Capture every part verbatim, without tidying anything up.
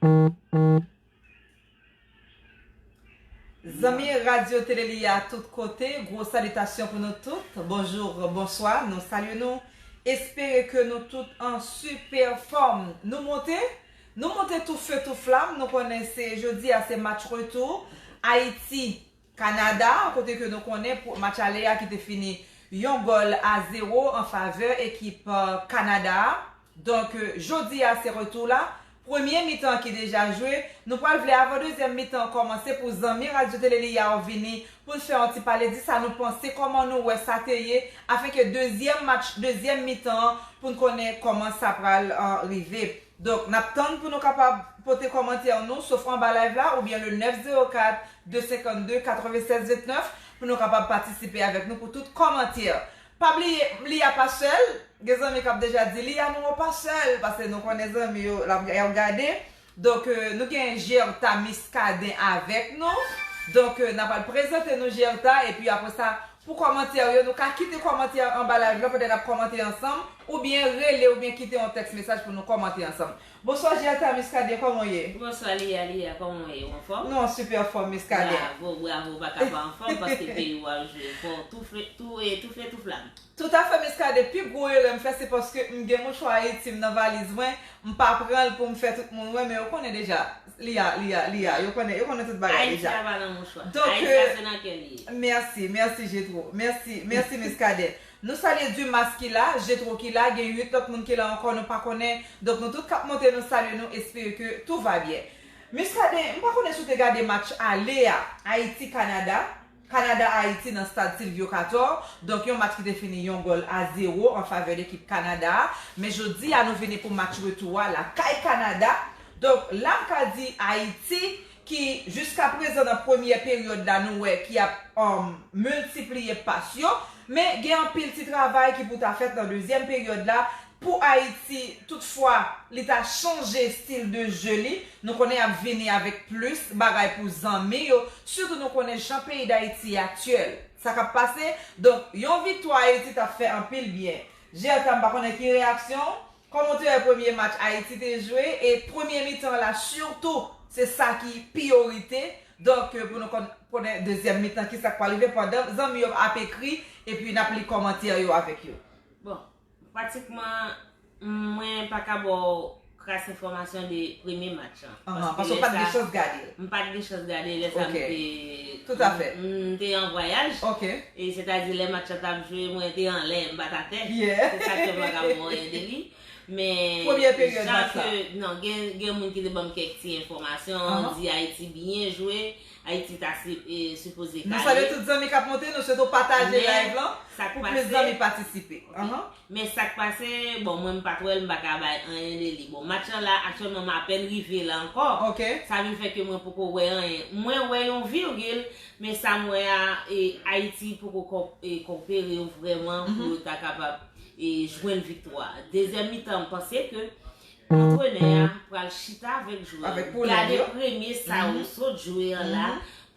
Zanmi Radyo Tele Li a tout kote, gwo salitasyon pou nou tout. Bonjou, bonswa, nou salye nou. Espere ke nou tout an sipè fòm. Nou monte, nou monte tou fe tou flam. Nou konnen se jodi a, se match retou Ayiti Kanada, kote ke nou konnen pou match ale a ki te fini yon gòl a zewo an favè ekip, euh, Kanada a. Donk, euh, jodi a se retou la. Premye mitan ki deja jwe, nou pral vle avan dezyèm mitan an kòmanse pou zanmi Radyo Tele Li a yo vini pou n fè yon ti pale di sa nou panse, kòman nou wè sa te ye, afen ke dezyèm match, dezyèm mitan an, pou n konnen kòman sa pral, euh, rive. Donk, n ap tann pou nou kapab pote kòmantè nou, sof anba live la, oubyen le nèf zewo kat, de senkann de, katrevennsèz vennèf, pou nou kapab patisipe avèk nou pou tout kòmantè. Pa bliye, Lia pa sèl. Gen zanmi k ap deja di, "Lia, nou an pa sèl," paske nou konnen zanmi yo, l ap, y ap gade. Donk, euh, nou gen Gerta Muscadin avèk nou. Donk, euh, n ap al prezante nou Gerta, epi apre sa, pou kòmantè yo, nou ka kite kòmantè anba live la, pandan n ap kòmante ansanm, oubyen rele, oubyen kite yon tèks mesaj pou nou kòmante ansanm. Bonswa, Gerta Muscadin, kòman w ye? Bonswa, Lia, Lia, kòman w ye? Ou anfòm? Nou an sipè fòm, Muscadin. Bravo, bravo, pa ka pa anfòm, paske peyi w ap jwe. Fò tou fle, tou, e, tou fle, tou flam. Toutafè, Muscadin, pi gwo erè m fè, se paske m gen mouchwa Ayiti m nan valiz mwen, m pa pran l pou m fè tout moun wè, men yo konnen deja. Lia, Lia, Lia, yo konnen, yo konnen tout bagay deja. Ayiti a pa nan mouchwa. Donk, Ayiti a, euh, se nan kè li ye. Mèsi, mèsi, Jetro. Mèsi, mèsi, Muscadin. Nou salye Dumas ki la, Jetro ki la, gen uit lòt moun ki la ankò, nou pa konnen. Donk, nou tout k ap monte, nou salye nou, espere ke tout va byen. Muscadin, m pa konnen si w te gade match ale a, Ayiti, Kanada. Kanada, Ayiti nan stad Sylvio Cator. Donk, yon match ki te fini yon gòl a zewo an favè lekip Kanada a. Men jodi a, nou vini pou match retou a lakay Kanada. Donk, la m ka di Ayiti, ki jiska prezan nan premyè peryòd la, nou wè ki ap, um, miltipliye pas yo. Men gen anpil ti travay ki pou ta fèt nan dezyèm peryòd la. Pou Ayiti, toutfwa, li ta chanje stil de je li, nou konnen y ap vini avèk plis bagay pou zanmi yo, sitou nou konnen jan peyi Dayiti aktyèl. Sa k ap pase? Donk, yon viktwa Ayiti t ap fè anpil byen. Gerta, m pa konnen ki reyaksyon w. Kòman w te wè premye match Ayiti te jwe? E premye mitan la, sitou, se sa ki priyorite. Donk, euh, pou nou konn-, konnen dezyèm mitan, ki sa k pral rive pandan zanmi yo ap ekri, epi n ap li kòmantè yo avèk yo. Bon, pratikman, mwen pa ka ba w kras enfòmasyon de premye match lan. Ahan, paske paske w pa t gen chans gade l. M pa t gen chans gade l, lè sa m te, m, m te an vwayaj. Ok. E sètadi lè match lan t ap jwe, mwen te anlè, m pa t atè. Yeah. Se sa k fè m pa ka ba w anyen de li. Men premye peryòd match la. Jan ke, non, gen, gen moun ki te ban m kèk ti enfòmasyon, di Ayiti byen jwe, Ayiti ta si-, e, sipoze kale. Nou salye tout zanmi k ap monte, nou swete w pataje live lan pou plis zanmi patisipe. Ahan. Men sa k pase, bon, mwen m pa t wè l, m pa ka bay anyen de li. Bon, match lan la, aktyèlman, m apèn rive la ankò. Ok. Sa vin fè ke mwen poko wè anyen. Mwen wè yon virgil, men sa m wè a, e, Ayiti poko kò-, e, kòpere yo vrèman pou yo ta kapab, e, jwenn viktwa. Dezyèm mitan, m panse ke antrenè a pral chita avèk jwè yo, gade premye sa yo sot jwe an la,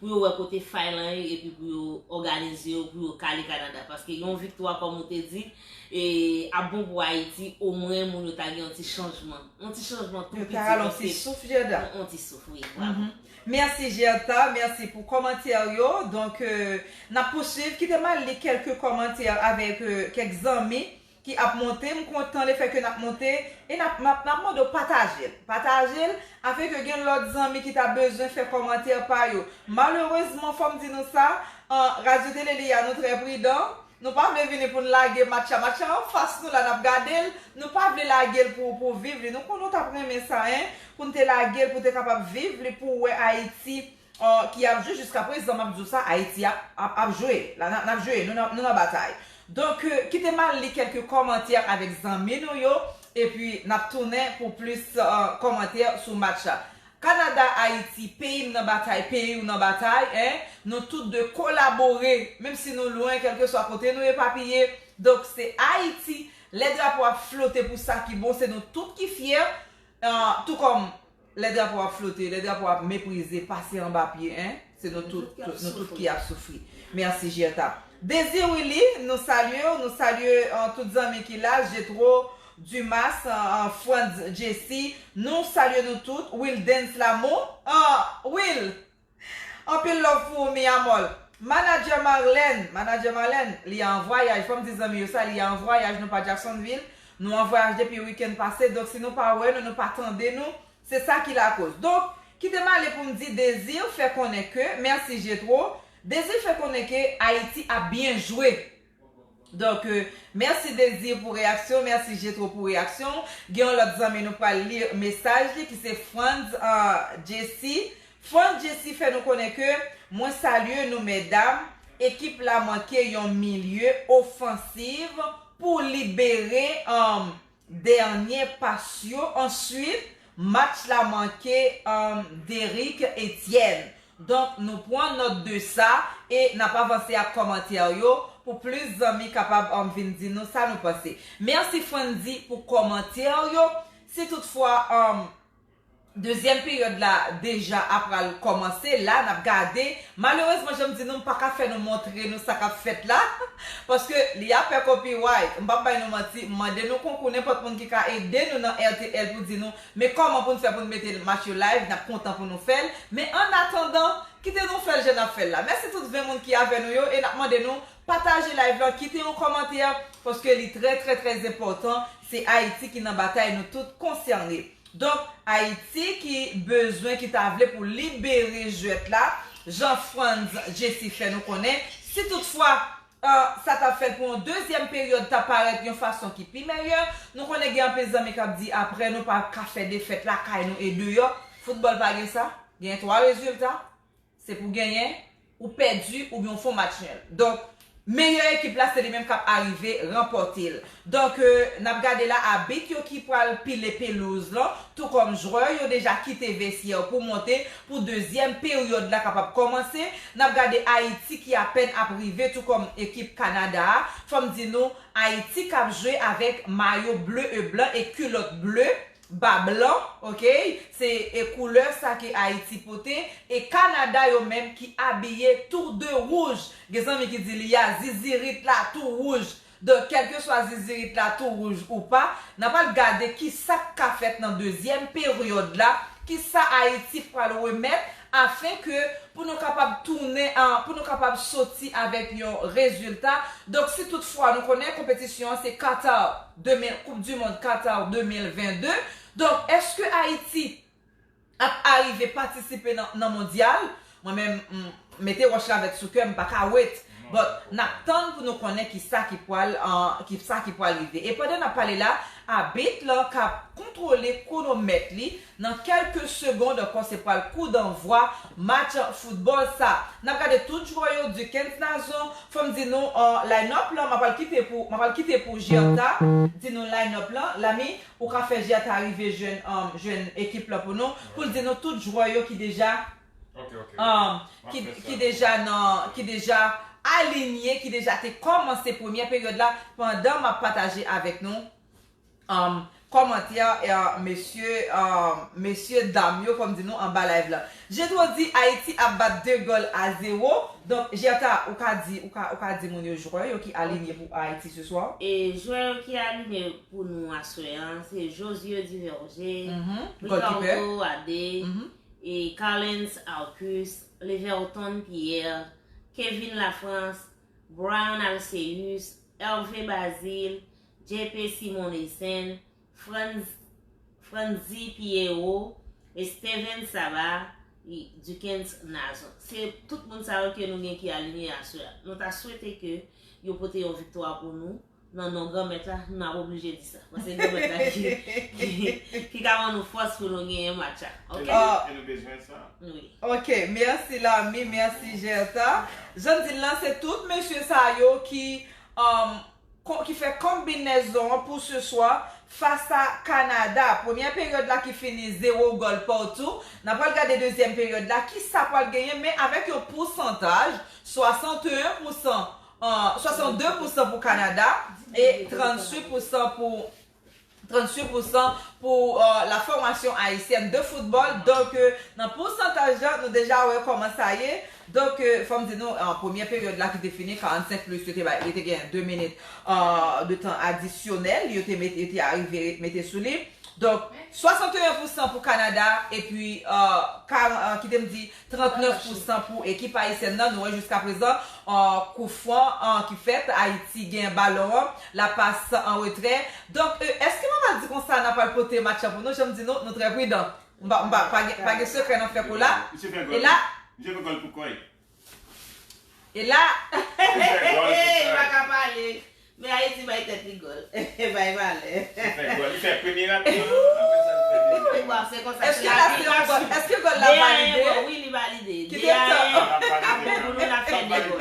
pou yo wè kote fay lan ye, epi pou yo òganize yo, pou yo kale Kanada. Paske yon viktwa, kòm ou te di, e, ap bon pou Ayiti, omwen moun yo ta gen yon ti chanjman. Yon ti chanjman tou piti, yon ti souf, Gerda. Yon, yon ti souf, wi, bravo. Mèsi, Gerta, mèsi pou kòmantè yo. Donk, euh, n ap pouswiv. Kite m al li kèlke kòmantè avèk, euh, kèk zanmi ki ap monte. M kontan lefètke n ap monte e n ap, n ap, n ap mande w pataje l. Pataje l, afenke gen lòt zanmi ki ta bezwen fè kòmantè pa yo. Malerezman, fò m di nou sa, an, Radyo Tele Li a, nou trè pridan. Nou pa vle vini pou n lage match la. Match la anfas nou la, n ap gade l. Nou pa vle lage l pou, pou viv li. Nou konnen w t ap renmen sa, en, pou n te lage l, pou te kapab viv li, pou w wè Ayiti, euh, ki ap jwe jiska prezan, m ap di w sa, Ayiti ap, ap, ap jwe. La, n ap, n ap jwe, nou nan, nou nan batay. Donk, euh, kite m al li kèlke kòmantè avèk zanmi nou yo, epi n ap tounen pou plis, euh, kòmantè sou match la. Kanada, Ayiti, peyi m nan batay, peyi w nan batay, en. Nou tout de kolabore, menm si nou lwen, kèlkeswa kote nou epapiye. Donk, se Ayiti, lè drapo ap flote pou sa ki bon, se nou tout ki fyè. Ah, tou kòm lè drapo ap flote, lè drapo ap meprize, pase anba pye, en. Se nou tout, nou tout ki ap soufri. Mèsi, Gerta. Dezi Willy, nou salye w, nou salye, ah, tout zanmi ki la, Jetro, Dumas, an, an, Frantz Jesse, nou salye nou tout. Wildens Lamour, an, Wil, anpil love pou ou, mi amor. Manadjè Marlène, manadjè Marlène, li an vwayaj, fò m di zanmi yo sa, li an vwayaj, nou pa Jacksonville, nou an vwayaj depi wikenn pase, donk si nou pa wè nou, nou pa tande nou, se sa ki lakoz. Donk, kite m ale pou m di Désir fè konnen ke, mèsi Jetro, Désir fè konnen ke Ayiti ap byen jwe. Donk, euh, mèsi Désir pou reyaksyon, mèsi Jetro pou reyaksyon. Gen yon lòt zanmi nou pral li mesaj li ki se Franz, euh, Jesse. Franz Jesse fè nou konnen ke mwen salye nou medam, ekip la manke yon milye ofansif pou libere, um, dènye pas yo. Answit, match la manke, um, Derrick Etienne. Donk, nou pran nòt de sa e n ap avanse ak kòmantè yo pou plis zanmi kapab, um, vin di nou sa nou panse. Mèsi Frandy pou kòmantè yo. Si toutfwa, um, dezyèm peryòd la deja apral kòmanse, la n ap gade. Malerezman, jan m di nou, m pa ka fè nou montre nou sa k ap fèt la, paske li ap fè copyright. M p ap bay nou manti, m mande nou konkou, nenpòt moun ki ka ede nou nan R T L pou di nou men kòman pou n fè pou n mete match yo live, n ap kontan pou nou fè l. Men annatandan, kite nou fè l jan n ap fè l la. Mèsi tout ven moun ki avè nou yo e n ap mande nou pataje live lan, kite yon kòmantè, paske li trè, trè, trè enpòtan. Se Ayiti ki nan batay, nou tout konsène. Donk, Ayiti ki bezwen, ki ta vle pou libere jwèt la, jan Franz Jesse fè nou konnen. Si toutfwa, euh, sa t ap fè l pou yon dezyèm peryòd ta parèt yon fason ki pi meyè, nou konnen gen anpil zanmi k ap di apre nou pa ka fè defèt lakay nou e deyò. Foutbòl pa gen sa. Gen twa rezilta. Se pou genyen, ou pèdi, oubyen ou fè yon match nul. Donk, meyè ekip la, se li menm k ap arive ranpòte l. Donk, euh, n ap gade la, abit yo ki pral pile pelouz lan, tou kòm jwè yo deja kite vestyè pou monte pou dezyèm peryòd la kapab kòmanse. N ap gade Ayiti ki apèn ap rive, tou kòm ekip Kanada a. Fò m di nou, Ayiti k ap jwe avèk mayo ble e blan e kilòt ble, ba blan, oke? Se, e, koulè sa ke Ayiti pote, e Kanada yo menm ki abiye tou de wouj. Gen zanmi ki di li a zizirit la tou wouj. Donk, kèlkeswa zizirit la tou wouj ou pa, n ap al gade ki sa k ka fèt nan dezyèm peryòd la, ki sa Ayiti pral remèt, afen ke pou nou kapab tounen, an, pou nou kapab soti avèk yon rezilta. Donk, si toutfwa nou konnen konpetisyon an se Qatar de mil, Coupe du Monde Qatar de mil vennde, donk, èske Ayiti ap arive patisipe nan, nan mondyal? Mwen menm, m, mete wòch ravèt sou kè, m pa ka wait. But, n ap tann pou nou konnen ki sa ki pral, an, ki sa ki pral rive. E pandan n ap pale la, abit lan k ap kontwole kwonomèt li, nan kèlke segond ankò, se pral kou danvwa match foutbòl sa. N ap gade tout jwè yo, Duckens Nazon. Fò m di nou, uh, line-up lan, m ap al kite pou, m ap al kite pou Gerta di nou line-up lan. Lami, ou ka fè Gerta rive jwenn, um, jwenn ekip lan pou nou, pou l di nou tout jwè yo ki deja, um, ki, ki deja nan, ki deja alinye, ki deja te kòmanse premyè peryòd la, pandan m ap pataje avèk nou um, kòmantè, uh, mesye, um, mesye dam yo, fò m di nou, anba live la. Jetro di Ayiti ap bat de gòl a zewo. Donk, Gerta, ou ka di, ou ka, ou ka di moun yo jwè yo ki alinye pou Ayiti se swa? E jwè yo ki alinye pou nou aswè an, se Josué Duverger, Ricardo Ade, e Carlens Arcus, Leverton Pierre, Kevin Lafrance, Brian Alceus, Hervé Bazile, J P Simon Essen, Franz, Franzy Pierrot, e Steven Saba, e Duckens Nazon. Se tout moun sa yo ke nou gen ki alinye aswè a. Nou ta swete ke yo pote yon viktwa pou nou. Nan non Granmèt la, nou ap oblije di sa. Paske Granmèt la ki, ki, ki ka ban nou fòs pou nou genyen match la. Oke? E nou, e nou bezwen sa. Wi. Oke, mèsi Lami, mèsi Gerta. Jan di l lan, se tout mesye sa yo ki, um, ki fè konbinezon an pou se swa fas a Kanada. Premyè peryòd la ki fini zewo gòl patou. N ap pral gade dezyèm peryòd la, ki sa pral genyen, men avèk yon pousantaj, swasanteyen pousan, uh, swasannde pousan pou Kanada e tranntuit pousan pou, tranntuit pousan pou euh, la Formation Haïtienne de Football. Donk, euh, nan pousantaj la, nou deja wè kòman sa ye. Donk, euh, fò m di nou, euh, premyè peryòd la ki te fini, karannsenk plis, yo te bay, yo te gen de minit euh, de tan adisyonèl, yo te mete, yo te arive mete sou li. Donk, swasanteyen pousan pou Kanada, epi euh, kar- euh, kite m di, trannèf pousan pou ekip ayisyèn nan. Nou wè jiska prezan, an kou fran an ki fèt, Ayiti gen balon an, la pas an retrè. Donk, euh, èske mwen pral di konsa n ap pral pote match la pou nou? Jan m di nou, nou trè pridan. M pa, m pa, pa gen, pa gen sekrè nan fè kou la. Misye fè gòl. E la, misye fè gòl pou kò'y. E la, li pa ka pale. Men Ayiti bay tèt li gòl. Bay valè. Li fè gòl. Li fè premye rapid. Apre sa, li fè dezyenm. Bon, se konsa. Èske la se yon gòl? Èske gòl la valide? Wi, li valide. Kite tan. Ap bon pou nou, n ap fè de gòl.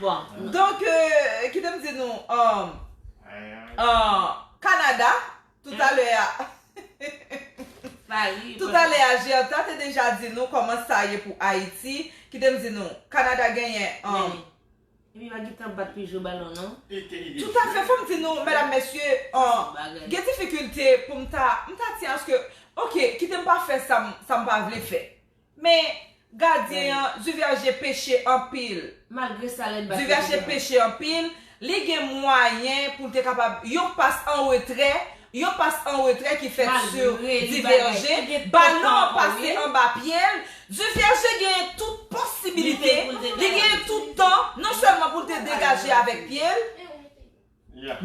Bon. Donk, euh, kite m di nou, um, uh, Kanada, toutalè a, toutalè a, Gerta te deja di nou kòman sa ye pou Ayiti. Kite m di nou, Kanada genyen, um, Epi pa gentan bat pi jwe balon, non? Toutafè, fò m di nou, medam, mesye, gen difikilte pou m ta, m ta di aske, oke, kite m pa fè sa m, sa m pa vle fè. Men, gadyen an, Duverger peche anpil. Malgre sa, lè l bat Duverger peche anpil, li gen mwayen pou l te kapab yon pas an retrè, yon pas an retrè ki fèt sou Duverger, balon an pase anba pye l, Duverger gen tout posibilite, li gen tout tan, non sèlman pou l te degaje avèk pye l,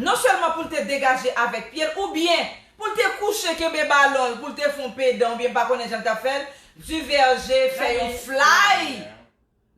non sèlman pou l te degaje avèk pye l, oubyen pou l te kouche kenbe balon l, pou l te fè yon pedan, oubyen m pa konnen jan l t ap fè l, Duverger fè yon fly.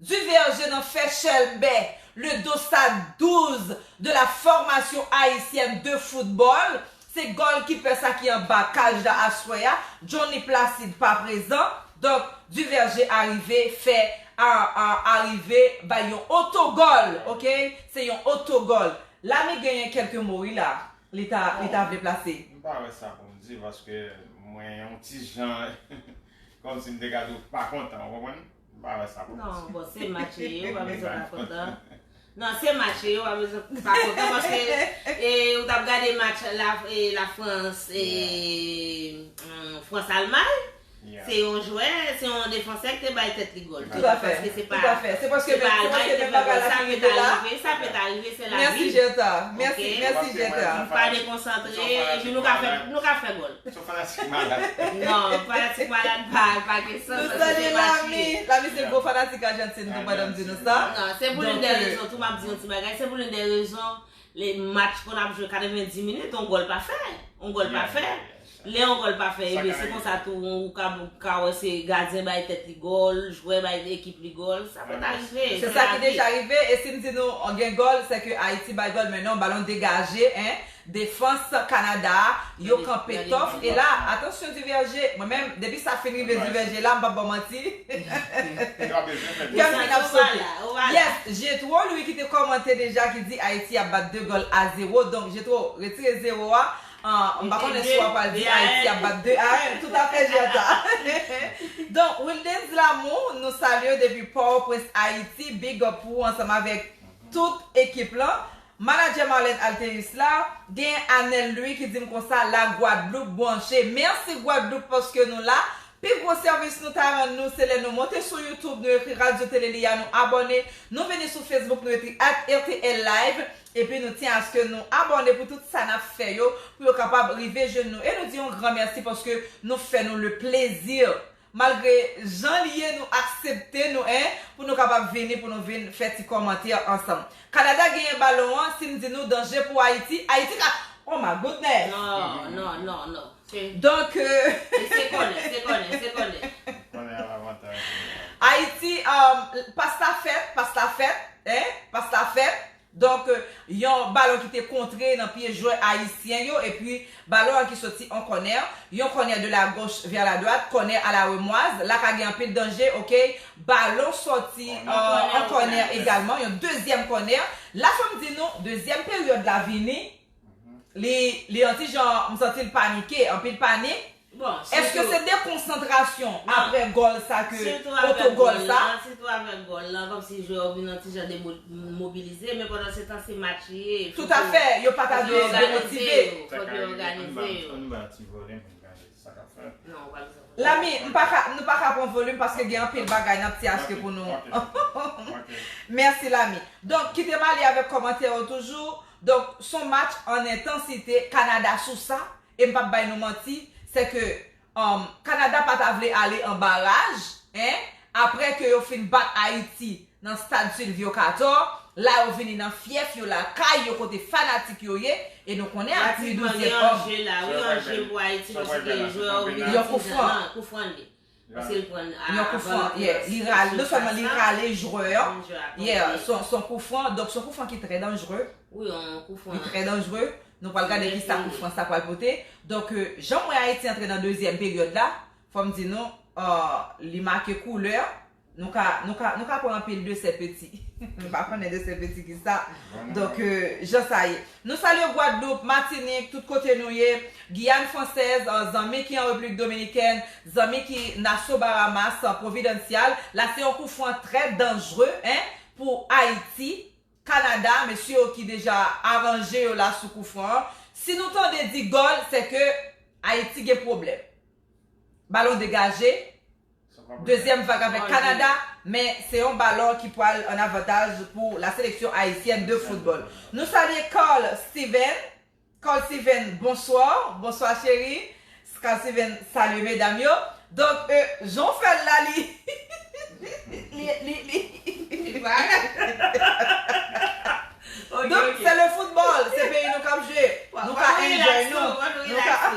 Duverger nan fè chèlbè, le dossard douze de la Formation Haïtienne de Football. Se gòlkipè sa ki anba kaj la aswè a. Johnny Placide pa prezan. Donk, Duverger arive fè, a, a, arive bay yon otogòl, oke? Se yon otogòl. Lami genyen kèlke mo, wi, la. Li ta, li ta vle plase. M pa wè sa pou m di, paske mwen yon ti jan, kòmsi m te ka di w pa kontan, w konprann? M pa wè sa pou m di. Non, bon, se match ye, ou pa bezwen pa kontan. Non, se match ye, ou pa bezwen pa kontan, paske e, ou t ap gade match la, e, Lafrans, e, Frans Almay. Se yon jwè, se yon defansè ki te bay tèt li gòl. Toutafè. Paske se pa, toutafè. Se paske se pa menm, se paske menm bagay la ki rive la. Sa pèt arive, sa pèt arive, se lavi. Mèsi, Jeta. Mèsi, mèsi, Jeta. M pa dekonsantre, epi nou ka fè, nou ka fè gòl. Se yon fanatik malad. Non, fanatik malad pa, pa gen sans. Nou salye Lami. Lami se gwo fanatik Ajantin tou, pandan m di nou sa. Non, se pou l'une des raisons, tou m ap di yon ti bagay, se pou l'une des raisons, le match konn ap jwe katrevenndis minit, yon gòl pa fè. Yon gòl pa fè. Lè yon gòl pa fè, ebyen, se konsa tou, ou ka, ou ka wè se gadyen bay tèt li gòl, jwè bay ekip li gòl, sa pèt arive. Se sa ki deja rive, e si m di nou, gen gòl, se ke Ayiti bay gòl, men non, balon degaje, en, defans Kanada a, yo kanpe tòf, e la, atansyon Duverger, mwen menm, depi sa fin rive Duverger la, m p ap ba w manti. Kè m vin ap sote. Yes, Jetro, li ki te kòmante deja, ki di Ayiti ap bat de gòl a zewo, donk Jetro, retire zewo a, Ah, m pa konnen si w ap pral di Ayiti ap bat de a en. Toutafè, Jeta. Donk, Wildens Lamour, nou salye w depi Pòtoprens, Ayiti. Big up pou ou ansanm avèk tout ekip lan. Manadjè Marlène Altéus la. Gen Anel Louis ki di m konsa, la Gwadloup branche. Mèsi Gwadloup paske nou la. Pi gwo sèvis nou ta rann nou, se lè nou monte sou YouTube, nou ekri Radyo Tele Liya, nou abòne, nou vini sou Facebook, nou ekri at R T L Live, epi nou tyen aske nou abòne pou tout sa n ap fè yo, pou yo kapab rive jwenn nou. E nou di yon gran mèsi paske nou fè nou le plezi, malgre jan l ye, nou aksepte nou, en, pou nou kapab vini, pou nou vin fè ti kòmantè ansanm. Kanada genyen balon an, si m di nou danje pou Ayiti, Ayiti ka, oh my goodness! Non, non, non, non. Donk, euh, e se kònè, se kònè, se kònè. Kònè a avantaj. Ayiti, um, pas la fèt, pas la fèt, en, pas la fèt. Donk, euh, yon balon ki te kontre nan pye jwè ayisyen yo, epi balon an ki soti an kònè, yon kònè de la gauche vers la droite, kònè a la remwaz, la ka gen anpil danje, oke? Balon soti, euh, an kònè egalman, yon dezyèm kònè. La fò m di nou, dezyèm peryòd la vini, Li, li yon ti jan, m santi l panike, anpil panik. Bon, èske se dekonsantrasyon apre gòl sa ke otogòl sa? Sitou avèk gòl la, sitou avèk gòl la, kòmsi jwè yo vin yon ti jan demobilize, men pandan se tan se match li ye. Toutafè, yo pa ta dwe demotive. Fòk yo òganize yo. Ann ba ti volim, ann gade sa k ap fèt. Lami, m pa ka, nou pa ka pran volim paske gen anpil bagay n ap ti achte pou nou. Mèsi, Lami. Donk, kite m ale avèk kòmantè yo toujou. Donk, s on match an entansite, Kanada sou sa, e m p ap bay nou manti, se ke, um, Kanada pa ta vle ale an baraj, en, apre ke yo fin bat Ayiti nan stad Sylvio Cator, la yo vini nan fyèf yo, lakay yo, kote fanatik yo ye, e nou konnen Arthur Douzet, wi, anje pou Ayiti, paske jwè yo vini yon koufran. Koufran li. Paske l pran yon koufran, yeah. Li rale, non sèlman li rale jwè an, yeah, s on, s on koufran, donk s on koufran ki trè danjre. Wi, yon koufran. Li trè danjre. Nou pral gade kisa koufran sa pral pote. Donk, euh, jan m wè Ayiti antre nan dezyèm peryòd la, fò m di nou, euh, li make koulè. Nou ka, nou ka, nou ka pran anpil de sè peti. M pa konnen de sè peti ki sa. Donk, euh, jan sa ye. Nou salye Gwadloup, Matinik, tout kote nou ye. Giyàn Fransèz, euh, zanmi ki an Repiblik Dominikèn, zanmi ki Nassau Bahamas, euh, Providencial. La, se yon koufran trè danjre, en, pou Ayiti. Kanada, mesye yo ki deja aranje yo la sou koufran an. Si nou tande di gòl, se ke Ayiti gen pwoblèm. Balon degaje, dezyèm vag avèk Kanada, men se yon balon ki pral an avantaj pou la seleksyon ayisyèn de foutbòl. Nou salye Carl Steven. Carl Steven, bonswa. Bonswa, cheri. Carl Steven, salye medam yo. Donk, euh, jan w fè l la, li, li, li, li. Donk, se le football, se peyi nou k ap jwe. Nou ka enjoy nou. Nou ka.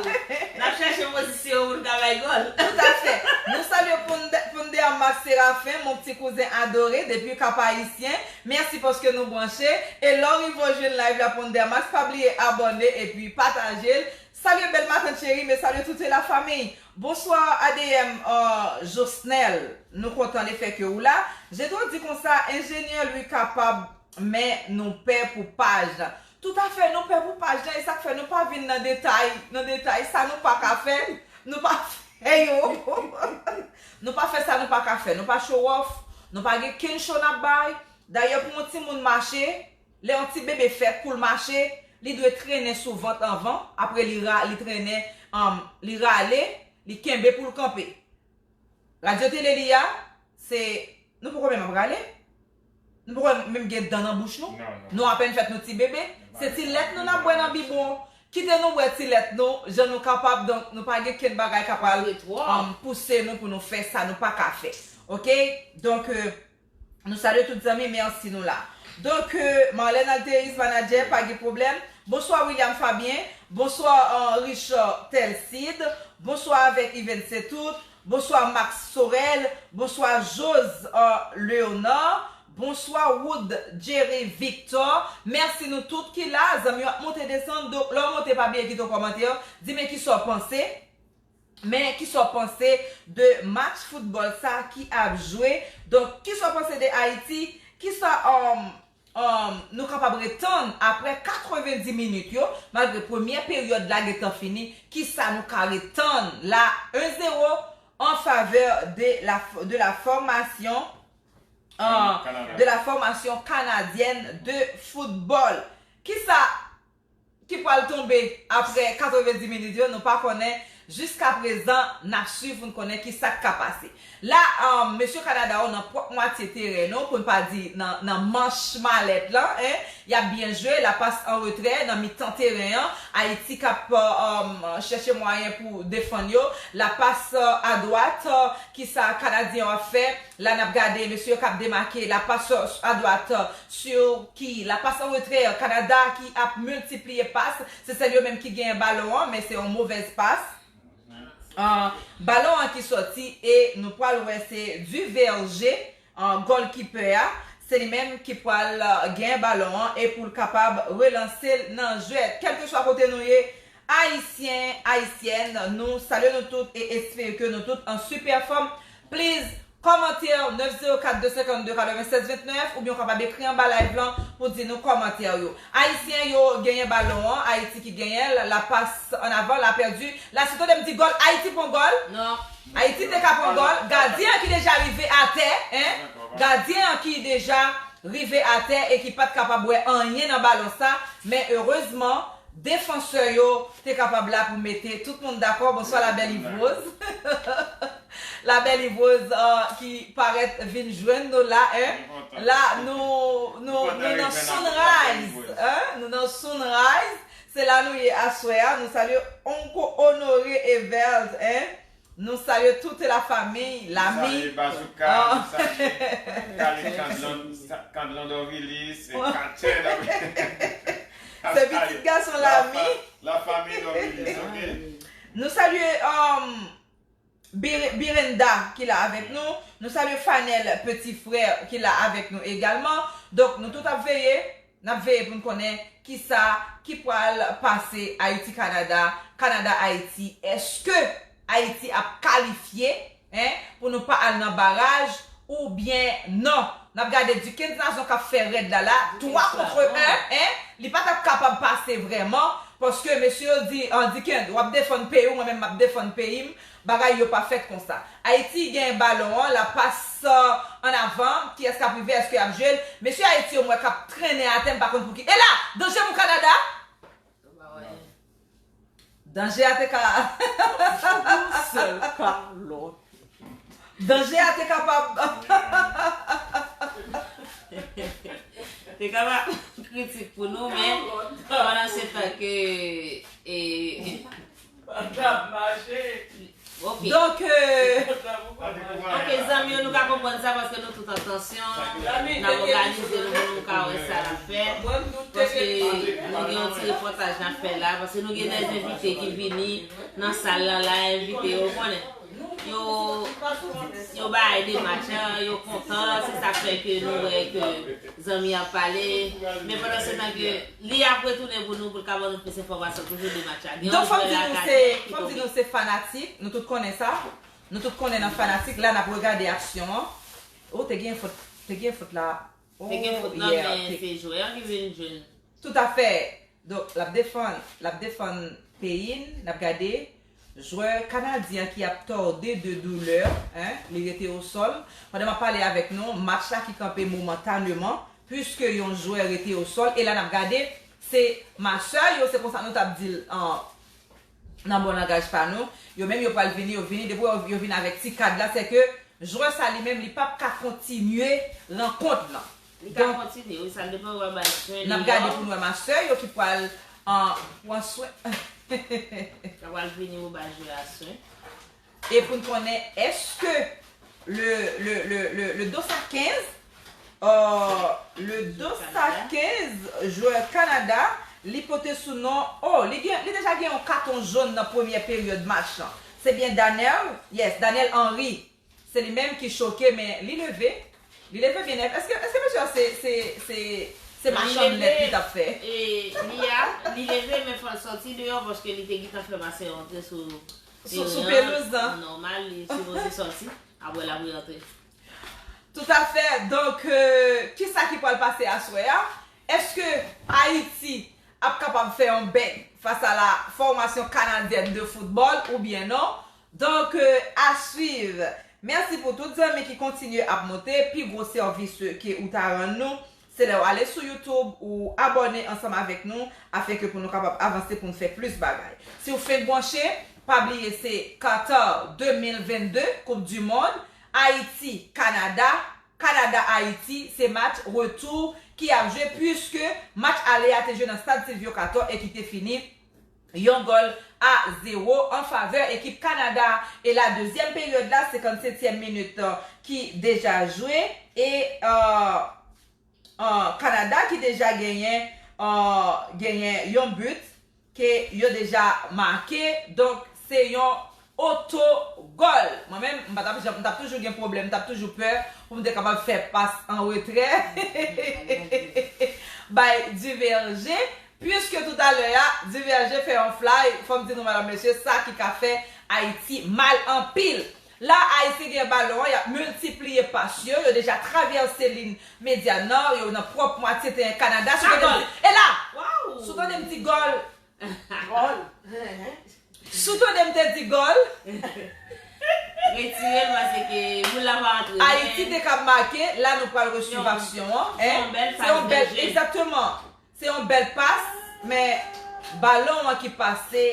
N ap chèche pozisyon pou n ka bay gòl. Toutafè. Nou salye Ponder, Ponder Max Séraphin, mon ti kouzen adore, depi Kap Ayisyen. Mèsi paske nou branche. E lè w rive w jwenn live la, Ponder Max, pa bliye abòne epi pataje l. Salye bèl matant cheri, men salye toute la famille. Bonsoir A D M, euh, Josnel. Nou kontan le fè ke ou la. Jedro di konsa, enjenyè Louis kapab, men nou pè pou paj la. Toutafè, nou pè pou paj la, e sa k fè nou pa vin nan detay, nan detay, sa nou pa ka fè, nou pa fè yo. Nou pa fè sa nou pa ka fè, nou pa show off, nou pa gen kenn show n ap bay. Dayè, pou yon timoun mache, lè yon ti bebe fèt pou l mache, li dwe trennen sou vant anvan, apre li ra-, li trennen, um, li rale, li kenbe pou l kanpe. Radyo tele li a, se, nou poko menm ap rale. Nou poko menm gen dan nan bouch nou. Non, non. Nou apèn fèt, nou ti bebe. Se ti lèt nou n ap bwè nan bibwon. Kite nou bwè ti lèt nou, jan nou kapab, donk nou pa gen kenn bagay k ap pral, um, pouse nou pou nou fè sa nou pa ka fè. Oke? Donk, euh, nou salye tout zanmi, mèsi nou la. Donk, euh, Marlène Altéris, manadjè, pa gen pwoblèm. Bonswa William Fabien. Bonswa, euh, Richard Telcide. Bonswa avèk Yvens Setout. Bonswa Max Sorel. Bonswa Jose, euh, Léonard. Bonswa Wood Jerry Victor. Mèsi nou tout ki la. Zanmi yo ap monte desann. Donk, lè w monte, pa bliye kite yon kòmantè. Di men kisa w panse. Men kisa w panse de match foutbòl sa ki ap jwe? Donk, kisa w panse de Ayiti? Kisa, um, um, nou kapab ret tann apre katrevendi minit yo, malgre premyè peryòd la gentan fini? Kisa nou ka ret tann la? Un zéro en faveur de la, de la formation, euh, de la formation canadienne de football. Kisa ki pral tonbe apre katrevendi minit yo, nou pa konnen. Jiskaprezan, n ap swiv pou n konnen kisa k ka pase. La, um, mesye Kanada yo nan pwòp mwatye teren yo, pou n pa di nan, nan manch malèt lan, en, y ap byen jwe, lapas an retrè, nan mitan teren an, Ayiti k ap, um, chèche mwayen pou defann yo, lapas, uh, adwat, uh, kisa Kanadyen yo ap fè, la n ap gade mesye yo k ap demake, lapas adwat, uh, Sirki, lapas an retrè, Kanada ki ap miltipliye pas, se sèl yo menm ki genyen balon an, men se yon movèz pas. Ah, balon an ki sòti e nou pral wè se Duverger, ah, gòlkipè a, se li menm ki pral, ah, genyen balon an e pou l kapab relanse l nan jwèt. Kèlkeswa kote nou ye, Ayisyen, Ayisyèn, nou salye nou tout e espere ke nou tout an sipè fòm. Please, Kòmantè nèf zewo kat de senkannde katrevennsèz vennèf, oubyen w kapab ekri anba live lan pou di nou kòmantè yo. Ayisyen yo genyen balon an, Ayiti ki genyen l, la passe en avant, la pèdi. La si tande m di gòl, Ayiti pran gòl. Non. Ayiti te ka pran gòl. Gadyen an ki deja rive atè, en. Gadyen an ki deja rive atè e ki pa t kapab wè anyen nan balon sa. Men erezman, defansè yo te kapab la pou mete tout moun dakò. Bonswa, la belle Yvrose. La belle Yvrose, euh, ki parèt vin jwenn nou la, en. La, nou, nou, nou nan Sunrise, en. Nou nan Sunrise. Se la nou ye aswè a. Nou salye Onko Honoré Evers, en. Nou salye toute la famille, lami. Nou salye Bazouka, nou salye Khalid Candlan, Candlan Dorvilis, Katchè Dorvilis. Se pitit gason lami. La famille Dorvilis, ok. Nou salye, um, Bir-, Birenda ki la avèk nou. Nou salye Fanel, petit frère, ki la avèk nou egalman. Donk, nou tout ap veye, n ap veye pou n konnen kisa ki pral pase Ayiti, Kanada, Kanada, Ayiti. Èske Ayiti ap kalifye, en, pou nou pa al nan baraj oubyen non? N ap gade Dickens Nazon k ap fè rèd la la, twa contre un, en, li pa t ap kapab pase vrèman, paske mesye yo di, an, Dickens, w ap defann peyi w, mwen menm m ap defann peyi m, bagay yo pa fèt konsa. Ayiti gen balon an, la passe en avant, kiyès k ap rive, èske y ap jwe l? Mesye Ayiti yo m wè k ap trennen atè, m pa konn pou ki. E la, danje pou Kanada! Danje a te ka. Yon sèl kalòt. Danje a te kapab. Te kapab kritik pou nou, men pandan se tan ke, e, Pandan m mache. Ok. Donk, euh, Ok, zanmi yo, nou ka konprann sa paske nou tout an tansyon. N ap òganize nou pou nou ka wè sa n ap fè. Paske nou gen yon ti repòtaj n ap fè la. Paske nou gen de envite ki vini nan sal la, la, envite yo, konnen. Yo, yo bay de match, yo kontan, se sa k fè ke nou wè ke zanmi ap pale. Men pandan se tan ke li ap retounen pou nou, pou l ka ban nou plis enfòmasyon toujou de match la. Gen yon jwè lakay ki tonbe. Donk, fò m di nou se, fò m di nou se fanatik, nou tout konnen sa. Nou tout konnen nan fanatik, la n ap regade aksyon an. Oh, te gen fot, te gen fot la. Te gen fot nan, men se jwè an ki vin jwenn. Toutafè. Donk, l ap defann, l ap defann peyi n, n ap gade jwè kanadyen an ki ap tòde de doulè, en, li rete o sòl. Pandan m ap pale avèk nou, match la ki kanpe momentaneman, puiske yon jwè rete o sòl, e la n ap gade, se masè yo, se konsa nou t ap di l an, nan bon langaj pa nou, yo menm yo pral vini, yo vini, depi yo, yo vin avèk ti kad la, se ke jwè sa li menm, li p ap ka kontinye rankont lan. Li ka kontinye, wi, sa depann wè bay swen li yo. N ap gade pou n wè masè yo ki pral, an, pran swen. Yo pral vini pou bay jwè a swen. E pou n konnen èske le, le, le, le, le Dosa kenz, euh, le Dosa kenz, jwè Kanada, li pote sou non, oh, li gen, li deja gen yon katon jòn nan premyè peryòd match lan. Se byen Danel, yes, Danel Henry. Se li menm ki choke, men li leve. Li leve byen nèt. Èske, èske mesye a se, se, se, se machann nèt li t ap fè? E, li a, li leve, men fò l sòti deyò, paske li te gentan fè masè rantre sou, sou, sou pelouz lan. Nòmal, li sipoze sòti. Apre, l ap rantre. Toutafè. Donk, euh, kisa ki pral pase aswè a? Èske Ayiti ap kapab fè yon bèk fas a la fòmasyon kanadyèn de foutbòl oubyen non? Donk, euh, à suivre. Mèsi pou tout zanmi ki kontinye ap monte. Pi gwo sèvis ke ou ta rann nou, se lè w ale sou YouTube, ou abòne ansanm avèk nou, afenke pou nou kapab avanse, pou n fè plis bagay. Si w fenk branche, pa bliye se Qatar de mil vennde, Coupe du Monde, Ayiti, Kanada, Kanada-Ayiti, se match retou ki ap jwe, puiske match ale a te jwe nan stad Sylvio Cator e ki te fini yon gòl a zewo an favè ekip Kanada. E la dezyèm peryòd la, senkannsetyèm minit, euh, ki deja jwe, e, euh, euh, Kanada ki deja genyen, euh, genyen yon but ke yo deja make. Donk, se yon otogòl. Mwen menm, m pa t ap janm, m t ap toujou gen pwoblèm, m t ap toujou pè pou m te kapab fè pas an retrè bay Duverger. Puiske toutalè a, Duverger fè yon fly, fò m di nou, madanm, mesye, sa ki ka fè Ayiti mal anpil. La, Ayisyen gen balon, y ap miltipliye pas yo, yo deja travèse liy medya an, yo nan pwòp mwatye teren Kanada. Si w tande m di, e la! Si w tande m di gòl, gòl. Si w tande m te di gòl, retire l paske moun la pa antre. Ayiti te kab make, la nou pral reswiv aksyon an. Se yon bèl, egzakteman. Se yon bèl pas, men balon an ki pase,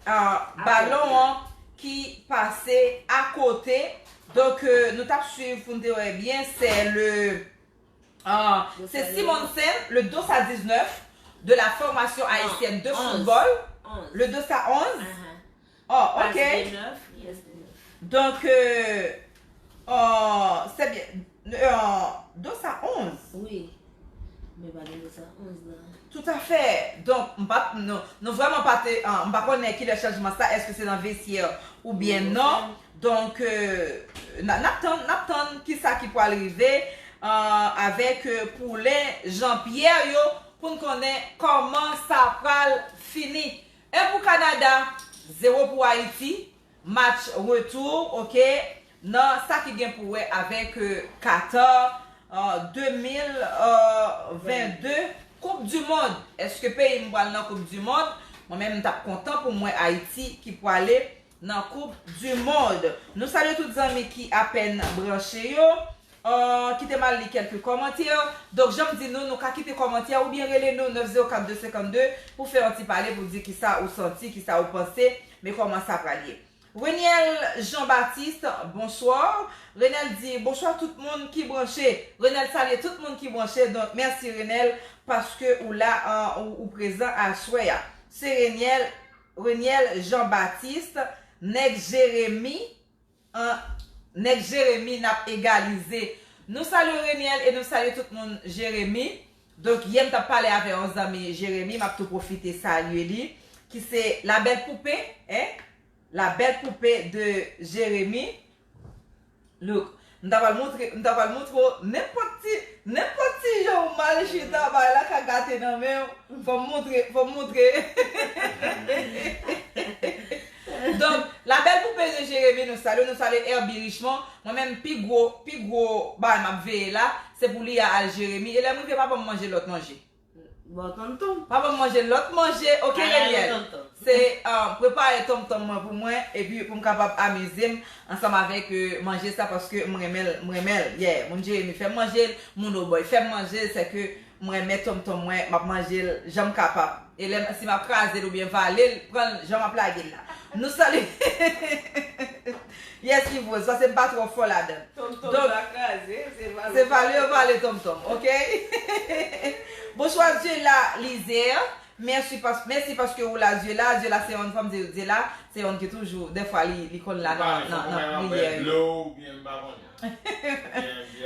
ah, balon an ki pase akote. Donk, euh, nou t ap swiv pou n te wè byen, se le, ah, se Simonsen, le dos à dix-neuf de la Formation Haïtienne de Football. Le dos à onze. Oh, ok. Donk, euh, oh, se byen. Euh, dos à onze. Wi. Men pa gen dos à onze la. Toutafè. Donk, m pa, nou, nou vrèman pa te, ah, m pa konnen kilè chanjman sa, èske se nan vestyè oubyen non. Donk, euh, n a, n ap tann, n ap tann kisa ki pral rive, ah, avèk, euh, poulen Jean-Pierre yo pou n konnen kòman sa pral fini. Un pou Kanada, zewo pou Ayiti. Match retou, ok, nan sa ki gen pou wè avèk, euh, Qatar, euh, de mil vennde, Koup di Mond. Èske peyi m pral nan Koup di Mond? Mwen menm, m t ap kontan pou m wè Ayiti ki prale nan Koup di Mond. Nou salye tout zanmi ki apèn branche yo. Euh, kite m al li kèlke kòmantè. Donk, jan m di nou, nou ka kite kòmantè oubyen rele nou nèf zewo kat de senkannde pou fè yon ti pale pou di kisa ou santi, kisa ou panse, men kòman sa pral ye. Reniel Jean Baptiste, bonsoir. Renel di, bonswa tout moun ki branche. Renel salye tout moun ki branche. Donk, mèsi Renel, paske ou la, an, ou, ou prezan aswè a. Se Reniel, Reniel Jean Baptiste, nèg Jeremi, an, nèg Jeremi, n ap egalize. Nou salye Reniel e nou salye tout moun Jeremi. Donk, yè m t ap pale avè yon zanmi Jeremi, m ap tou pwofite salye li, ki se la bèl poupe, en, la bèl poupe de Jeremi. Look, m ta pral montre, m ta pral montre w nenpòt ti, nenpòt ti jan ou mal chita, bagay la ka gate nan men w. Fò m montre, fò m montre. Donk, la bèl poupe de Jeremi, nou salye, nou salye Herbie Richemond. Mwen menm, pi gwo, pi gwo bagay m ap veye la, se pou li a al Jeremi. E lè m rive, pa ban m manje lòt manje. Bon, tonton. Pa ban m manje lòt manje, ok, Reniel? Se, ah, prepare tonton mwen pou mwen, epi pou m kapab amize m ansanm avèk, euh, manje sa, paske m renmen l, m renmen l. Yeah, moun Jeremi fè m manje l, moun Obòy fè m manje l, sèke m renmen tonton mwen, m ap manje l jan m kapab. E lè m, si m ap kraze l oubyen vale l, pran l jan m ap lage l la. Nou salye. Yes, ki vre, paske m pa twò fò ladan l. Tonton sa kraze, se vale. Se vale yo vale tonton, ok? Bonswa, Zela Lizè. Mèsi pas-, mèsi paske ou la, Zela. Zela se yon fanm, Zela se yon ki toujou, dèfwa li, li konn la nan, nan, nan priyè yo.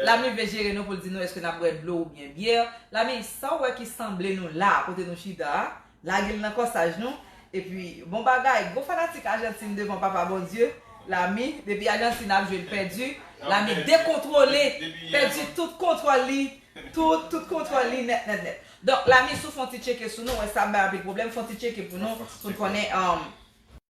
Lami vle jere nou pou l di nou èske n ap bwè dlo oubyen byè. Lami, sa w wè ki sanble nou la, kote nou chita a? Lage l nan kòsaj nou. Epi, bon bagay, gwo fanatik Ajantin devan Papa Bondye. Lami, depi Ajantin ap jwe, l pèdi. Lami dekontwole, pèdi tout kontwòl li. Tout, tout kontwòl li nèt, nèt, nèt. Donk, Lami, si w fè yon ti tcheke sou nou, wè sa bay anpil pwoblèm, fè yon ti tcheke pou nou, pou n konnen, um,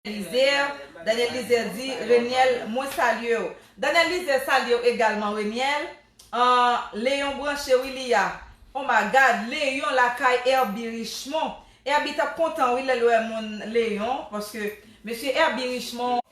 Lizer, Daniel Lizer di, Reniel, mwen salye w. Daniel Lizer salye w egalman, Reniel. Ah, Leyon branche wi li a. Oh my God, Leyon lakay Herbie Richemond. Herbie t ap kontan wi lè l wè moun Leyon, paske mesye Herbie Richemond,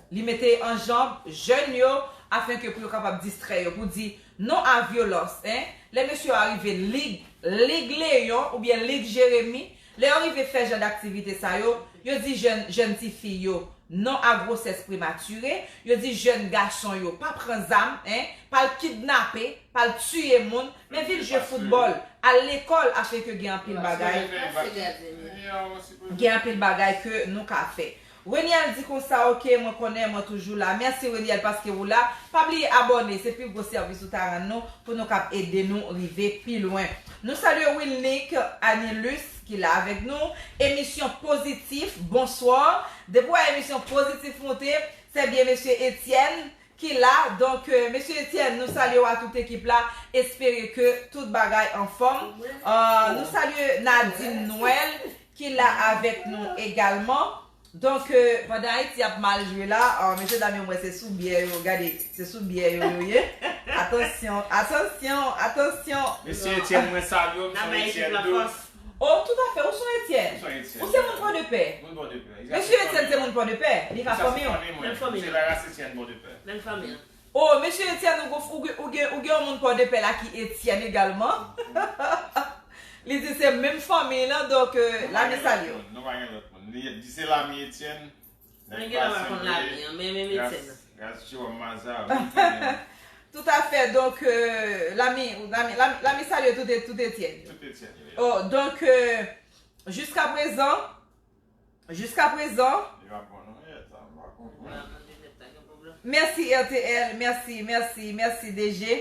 li mete an janb jèn yo, afenke pou yo kapab distrè yo, pou di non a vyolans, en. Lè mesye yo arive lig, lig Leyon oubyen lig Jeremi, lè yo rive fè jan d aktivite sa yo, yo di jèn, jèn tifi yo, non a gwosès prematire, yo di jèn gason yo, pa pran zam, en, pa al kidnape, pa al tiye moun, men vin jwe foutbòl, al lekòl, afenke gen anpil bagay, gen anpil bagay ke nou ka fè. Reniel di konsa, ok, mwen konnen, mwen toujou la. Mèsi, Reniel, paske ou la. Pa bliye abòne, se pi gwo sèvis ou ta rann nou pou nou kab ede nou rive pi lwen. Nou salye Wilnick Anilus ki la avèk nou. Emisyon Pozitif, bonswa. Depi w wè emisyon Pozitif moute, se byen mesye Etienne ki la. Donk, euh, mesye Etienne, nou salye w a tout ekip la. Espere ke tout bagay anfòm. Euh, nou salye Nadine Noël ki la avèk nou egalman. Donk, euh, pandan Ayiti ap mal jwe la, euh, mesye dam yo, mwen se sou byè yo, gade, se sou byè yo yo ye. Atansyon, atansyon, atansyon. Mesye Etienne, mwen salye w, m se Etienne tou. Oh, toutafè, ou se Etienne? Ou se moun Pòdepè? Mesye Etienne se moun Pòdepè, li ka fanmi w. Se la ras Etienne Pòdepè. Menm fanmi an. Oh, mesye Etienne, ou, ou, ou gen, ou gen yon moun Pòdepè la ki Etienne egalman. Li di se menm fanmi lan, donk, euh, Lami salye w. Nou pa gen lòt moun. Li di se Lami Etienne. Nèg la pa konn Lami an, men menm Etienne. Gras Jerome Maza, menm fanmi an. Toutafè, donk, euh, Lami, Lami, Lami, Lami salye tout, tout Etienne. Tout Etienne, wi. Oh, donk, euh, jiska prezan, Jiska prezan. Li pa bon non, yè sa, m pa konprann. Mèsi R T L, mèsi, mèsi, mèsi D G.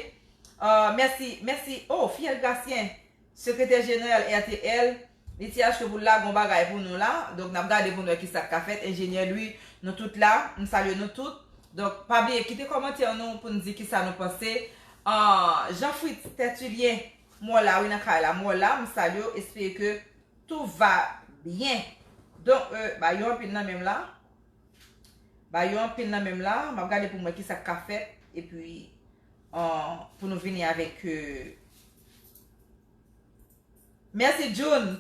Euh, mèsi, mèsi. Oh, Fidel Gracien, sekretè jeneral R T L, li te achte pou l lage yon bagay pou nou la. Donk, n ap gade pou n wè kisa k ka fèt. Enjenyè Louis, nou tout la. M salye nou tout. Donk, pa bliye kite kòmantè nou pou n di kisa nou panse. Euh, Jean Fritz Tertullien, m wè w la, wi, nan kay la, m wè w la, m salye w, espere ke Tout va bien. Donk, euh, ba yo anpil nan men m la. Ba yo anpil nan men m la. M ap gade pou m wè kisa k ka fèt. Epi, euh, pou nou vini avèk, euh, mèsi June.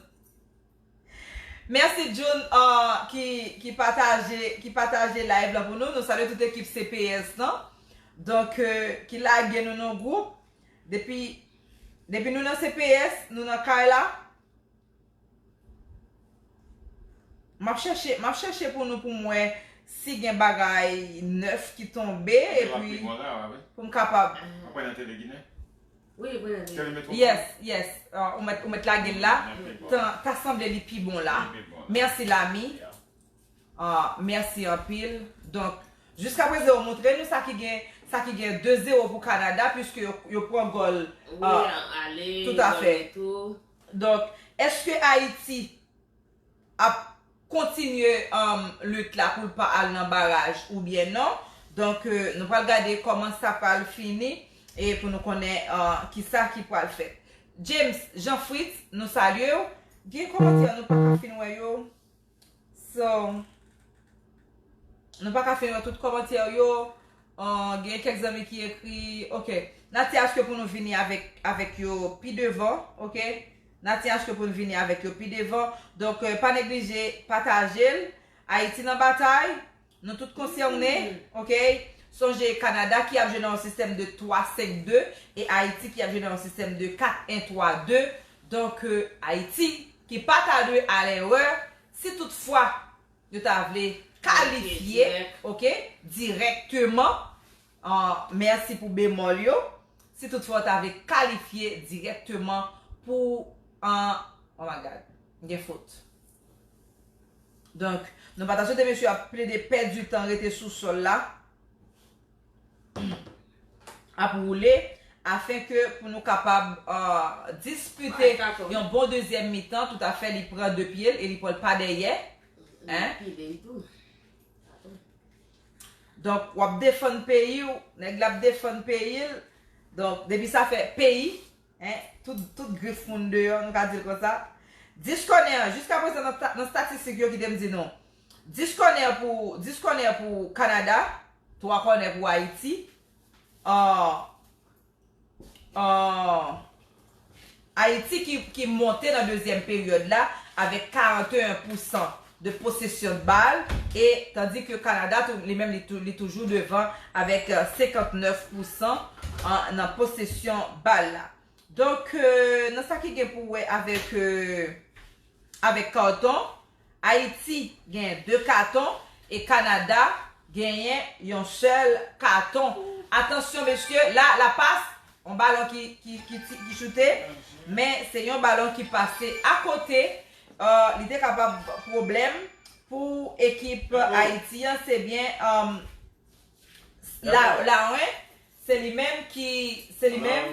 Mèsi June, euh, ki, ki pataje, ki pataje live la pou nou. Nou salye tout ekip C P S lan. Donk, euh, ki lage nou nan gwoup. Depi, depi nou nan C P S, nou nan kay la. M ap chèche, m ap chèche pou nou, pou m wè si gen bagay nèf ki tonbe, epi pou m kapab. Wi, wi, wi. Yes, yes. Ah, ou mèt, ou mèt lage l la. Tan, ta sanble li pi bon la. Mèsi, Lami. Ah, mèsi anpil. Donk, jiska prezan, yo montre nou sa ki gen, sa ki gen de zewo pou Kanada, piske yo, yo pran gòl, ah, ale, toutafè. Donk, èske Ayiti ap kontinye, um, lit la pou l pa al nan baraj oubyen non? Donk, euh, nou pral gade kòman sa pral fini e pou nou konnen, euh, kisa ki pral fèt. James Jean Fritz, nou salye w. Gen kòmantè nou pa ka fin wè yo. So, nou pa ka fin wè tout kòmantè yo. Ah, gen kèk zanmi ki ekri, ok. N a ti achte pou nou vini avèk, avèk yo pi devan, ok? N a ti achte pou nou vini avèk yo pi devan. Donk, euh, pa neglije pataje l. Ayiti nan batay. Nou tout konsène, ok? Sonje Kanada ki ap jwe nan yon sistèm de twa senk de e Ayiti ki ap jwe nan yon sistèm de kat en twa de. Donk, euh, Ayiti ki pa ta dwe al erè si toutfwa yo ta vle kalifye, ok, dirèkteman. Ah, mèsi pou bemòl yo. Si toutfwa yo ta vle kalifye dirèkteman pou, ah, oh my God, gen fot. Donk, nou pa ta swete mesye ap plede pèdi tan rete sou sòl la. Ap woule, afenke pou nou kapab, euh, dispite yon bon dezyèm mitan, toutafè, li pran de pye l e li pran l pa dèyè. Hein? Donk, w ap defann peyi w, nèg la ap defann peyi l. Donk, depi sa fè peyi, Hein, tout, tout grif moun deyò, nou ka di l konsa. Dis kònè, jiska prezan nan ta-, nan statistik yo kite m di nou. Dis kònè pou, dis kònè pou Kanada, twa kònè pou Ayiti. Ah, ah, Ayiti ki, ki monte nan dezyèm peryòd la avèk karant e en pousan de posesyon de bal, e tandi ke Kanada tou, li menm li tou, li toujou devan avèk, euh, senkant nèf pousan an, nan posesyon bal la. Donk, euh, nan sa ki gen pou wè avèk, euh, avèk katon, Ayiti gen de katon e Kanada genyen yon sèl katon. Atansyon, mesye, la, la pas, yon balon ki, ki, ki ti, ki choute, men se yon balon ki pase akote, euh, li te kapab pwoblèm pou ekip Ayiti an, se byen, euh, La, Lawen, se li menm ki, se li menm,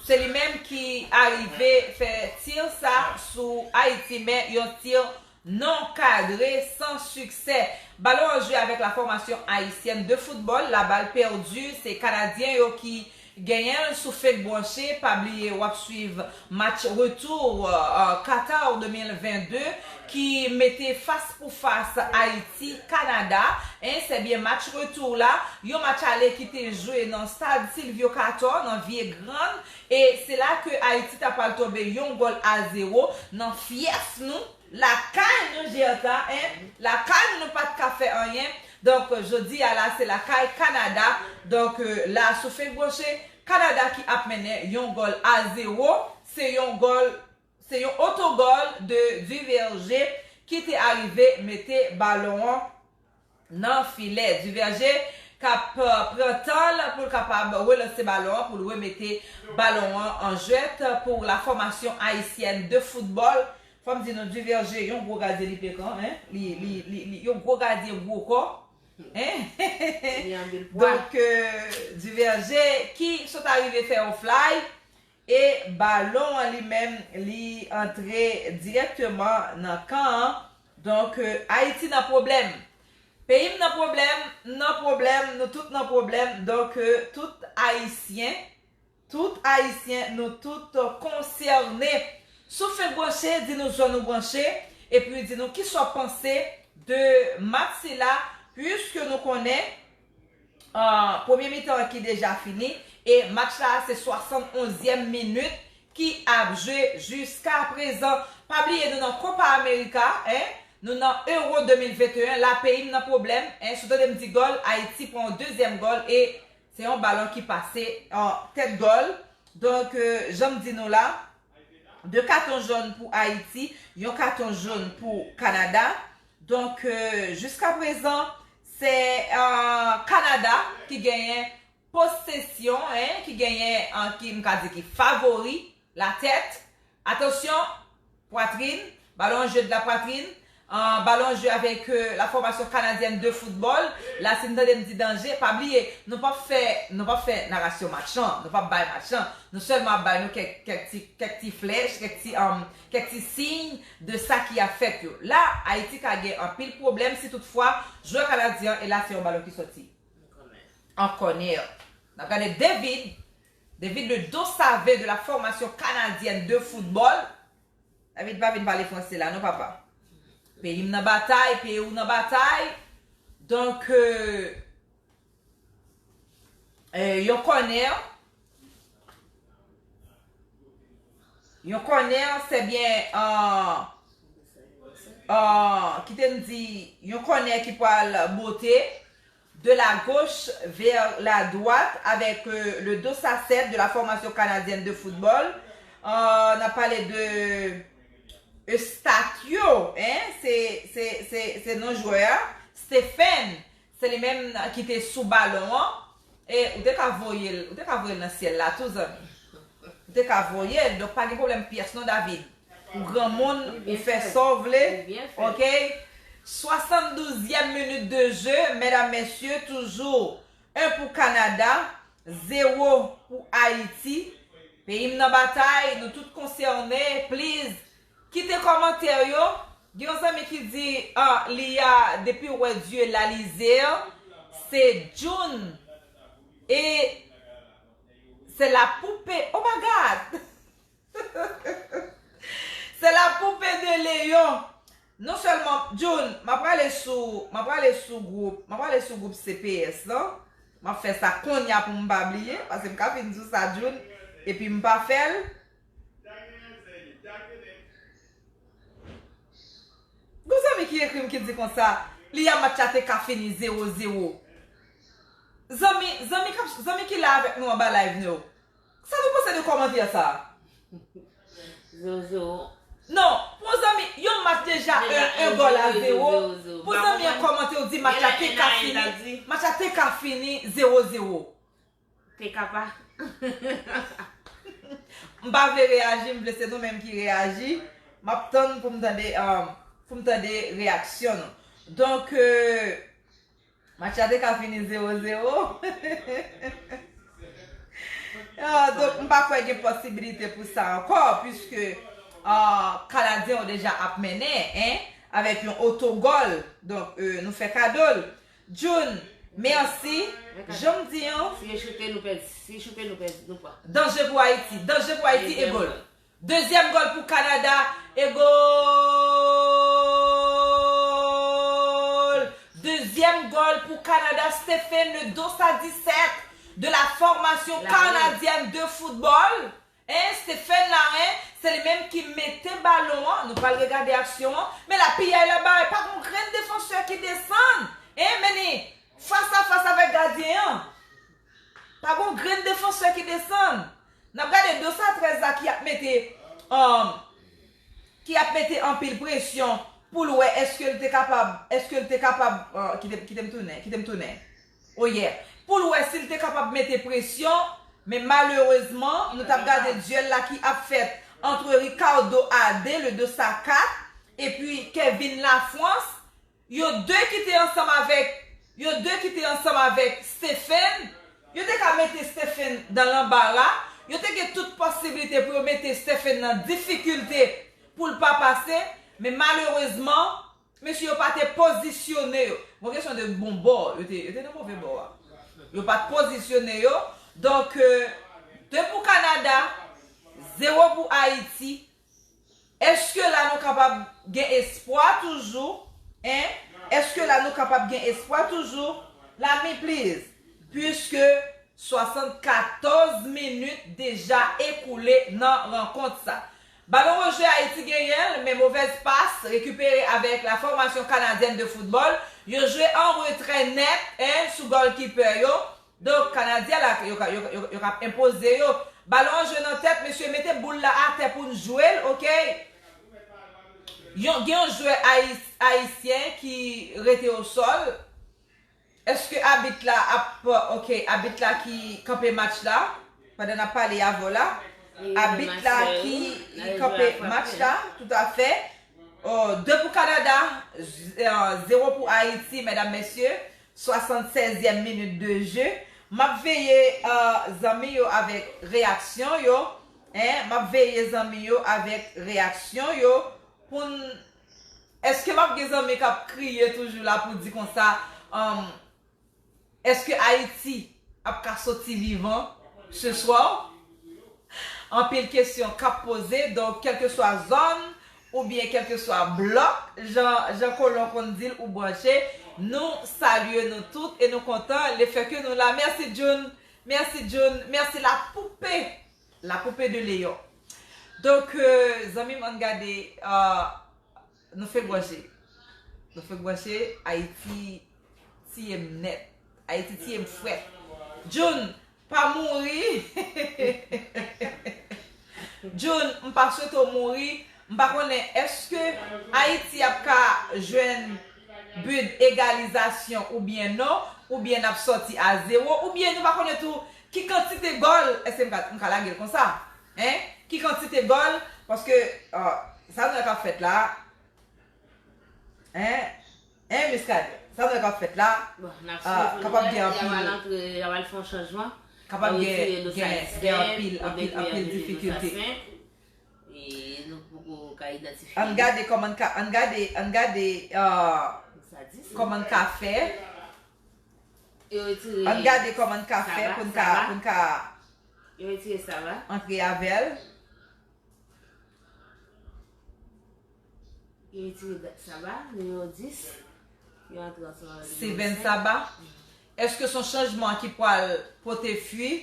se li menm ki arive fè tir sa sou Ayiti, men yon tir non kadre, san siksè. Balon an jwe avèk la formation haïtienne de football, la balle perdue, se Kanadyen yo ki, Genyen l sou Fake Branche, pa bliye w ap swiv match retou, euh, Qatar de mil vennde ki mete fas pou fas Ayiti, Kanada, en, se byen match retou la, yon match ale ki te jwe nan stad Sylvio Cator, nan Vye Grann, e se la ke Ayiti ta pral tonbe yon gòl a zewo nan fyèf nou, lakay nou Jèrta, en, lakay nou, nou pa t ka fè anyen. Donk, jodi a la, se lakay Kanada. Donk, euh, la, sou Fake Branche, Kanada ki ap mennen yon gòl a zewo. Se yon gòl, se yon otogòl de Duverger ki te arive mete balon an nan filè. Duverger k ap, euh, pran tan l pou l kapab relanse balon an, pou l remete balon an an jwèt pou la Formation Haïtienne de Football. Fò m di nou, Duverger, yon gwo gadyen li pekan, en. Li, li, li, li, yon gwo gadyen gwo kò, en. Li anpil pwa. Donk, euh, Duverger ki sot arive fè yon fly, e balon an li menm, li antre dirèkteman nan kan an. Donk, euh, Ayiti nan pwoblèm. Peyi m nan pwoblèm, m nan pwoblèm, nou tout nan pwoblèm. Donk, euh, tout Ayisyen, tout Ayisyen, nou tout konsène. Sou Fake Branche, di nou jan nou branche, epi di nou kisa w panse de match sila, puiske nou konnen, euh, premye mitan an ki deja fini, e match la se swasann onzyèm minit ki ap jwe jiska prezan. Pa bliye, nou nan Copa America, en, nou nan Euro de mil venteyen, la peyi m nan pwoblèm, en, si w tande m di gòl, Ayiti pran yon dezyèm gòl, e se yon balon ki pase an tèt gòl. Donk, euh, jan m di nou la, de katon jòn pou Ayiti, yon katon jòn pou Kanada. Donk, euh, jiska prezan, se, euh, Kanada ki genyen posesyon, en, ki genyen, en, ki, m ka di ki favori, latèt. Atansyon, pwatrin, balon an jwe de la pwatrin, en, balon an jwe avèk, euh, la Formation Canadienne de Football. La, si n tande m di danje, pa bliye, nou p ap fè, nou p ap fè narasyon match lan, nou p ap bay match lan. Nou sèlman ap bay nou kèk, kèk ti, kèk ti flèch, kèk ti, um, kèk ti siy de sa ki ap fèt yo. La, Ayiti ka gen anpil pwoblèm si toutfwa jwè kanadyen an, e la se yon balon ki sòti an kònè. N ap gade David, David le Dos Save de la Formation Canadienne de Football. David pa vin pale franse la non, papa. Peyi m nan batay, peyi w nan batay. Donk, euh, euh, yon kònè, yon kònè, se byen, euh, euh, kite m di, yon kònè ki pral bote de la gauche vers la droite avec, euh, le Dos à sept de la Formation Canadienne de Football. Euh, n ap pale de Eustaquio, en, se, se, se, se non jwè a. Stephen, se li menm ki te sou balon an. E ou te ka voye l, ou te ka voye l nan syèl la tou, zanmi. Ou te ka voye l, donk pa gen pwoblèm pyès non, David. Ou granmoun, ou fè sa w vle, ok? Swasanndouzèm minit de jeu, medam, mesye, toujou un pou Kanada, zewo pou Ayiti. Peyi m nan batay, nou tout konsène, please, kite kòmantè yo. Gen yon zanmi ki di, ah, li a, depi w wè Dieu l'Alizé, se June. E se la poupée. Oh my God! Se la poupée de Léon. Non sèlman, June, m ap prale sou, m ap prale sou gwoup, m ap prale sou gwoup C P S lan. M ap fè sa kounye a pou m pa bliye, paske m ka fin di w sa, June, epi m pa fè l. Gon zanmi ki ekri m ki di konsa, li a match la te ka fini zewo zewo. Zanmi, zanmi k ap, zanmi ki la avèk nou anba live nou yo, sa nou panse de kòmantè sa? Zewo zewo. Non, pou zanmi, yon match deja, deja en, en gòl a zewo. Pou zanmi an kòmante, ou di match la te ka fini, match la te ka fini zewo zewo. Te ka pa. M pa vle reyaji, m vle se nou menm ki reyaji. M ap tann pou m tande, um, pou m tande reyaksyon nou. Donk, euh, match la te ka fini zewo zewo. Ah, donk, m pa kwè gen posibilite pou sa ankò, puiske, ah, Kanadyen yo deja ap mennen, en, avèk yon otogòl. Donk, euh, nou fè kado l. June, Mèsi. Jan m di an. Si yo choute, nou pèdi. Si yo choute, nou pèdi. Nou pran. Danje pou Ayiti. Danje pou Ayiti e gòl. Dezyèm gòl pou Kanada e gòl. Dezyèm gòl pou Kanada, Stephen Le Dossa dix-sept de la Formation Canadienne de Football. Hein, Stephen la, hein, se li menm ki mete balon an. Nou pral regade aksyon an. Men la piyay la bay, pa gon grenn defansè ki desann. Hein, men li fas a fas avèk gadyen an. Pa gon grenn defansè ki desann. N ap gade Dossa trèz la ki ap mete, um, ki ap mete anpil presyon pou l wè èske l te kapab, èske l te kapab, uh, kite, kite m tounen, kite m tounen. Oh yeah. Pou l wè si l te kapab mete presyon, men malerezman, nou t ap gade dyèl la ki ap fèt ant Ricardo Ade, le Dossa kat, epi Kevin Lafrance, yo de ki te ansanm avèk, yo de ki te ansanm avèk Stephen, yo te ka mete Stephen nan lanbara, yo te gen tout posiblite pou yo mete Stephen nan difikilte pou l pa pase, men malerezman, mesye yo pa te pozisyone yo. Bon, kesyon de bon bò, yo te, yo te nan move bò a. Yo pa t pozisyone yo. Donk, euh, de pou Kanada, zewo pou Ayiti. Èske la nou kapab gen espwa toujou? Hein? Èske la nou kapab gen espwa toujou? Lami, please. Puiske swasannkatòz minit deja ekoule nan rankont sa. Balon rejwe, Ayiti genyen l, men movèz pas rekipere avèk la Formation Canadienne de Football. Yo jwe an retrè nèt, hein, sou gòlkipè yo. Donk, Kanadyen la, yo ka, yo, yo, yo ka enpoze yo. Balon an jwe nan tèt, mesye, mete boul la atè pou n jwe l, oke? Yon, gen yon jwè ayis-, ayisyen ki rete o sòl. Èske abit la ap, oke, abit la ki kanpe match la, pandan n ap pale avè w la, abit la ki kanpe match la, toutafè. Oh, de pou Kanada, z-, euh, zewo pou Ayiti, medam, mesye. Swasannsèzyèm minit de je. M ap veye, euh, zanmi yo avèk reyaksyon yo. Hein? M ap veye zanmi yo avèk reyaksyon yo pou n, èske m ap gen zanmi k ap kriye toujou la pou di konsa, um, èske Ayiti ap ka soti vivan ce soir? Anpil kesyon k ap poze. Donk, kèlkeswa zòn oubyen kèlkeswa blòk, jan, jan Kolon konn di l, ou branche, nou salye nou tout e nou kontan lefètke nou la. Mèsi, June. Mèsi, June. Mèsi, la poupe. La poupe de Leyon. Donk, euh, zanmi m, ann gade, euh, nou fenk branche. Nou fenk branche, Ayiti tiye m nèt. Ayiti tiye m frèt. June, pa mouri. June, m pa swete w mouri. M pa konnen èske Ayiti ap ka jwenn bit egalizasyon oubyen non, oubyen n ap sòti a zewo, oubyen nou pa konnen tou ki kantite gòl, èske m ka, m ka lage l konsa? Hein? Ki kantite gòl? Paske, ah, sa nou wè k ap fèt la, hein? Hein, Muscadin? Sa nou wè k ap fèt la? Bon, n ap swiv pou nou wè, y a pral antre, y a pral fè yon chanjman. Kapab gen, gen, gen anpil, anpil, anpil difikilte. E nou poko ka idantifye. Ann gade kòman n ka, ann gade, ann gade, euh, kòman n ka fè. Ann gade kòman n ka fè pou n ka, pou n ka antre avè l. Yo retire Saba, nimewo dis. Yo antre ansanm avèk Steven Saba. Èske se yon chanjman ki pral pote fwi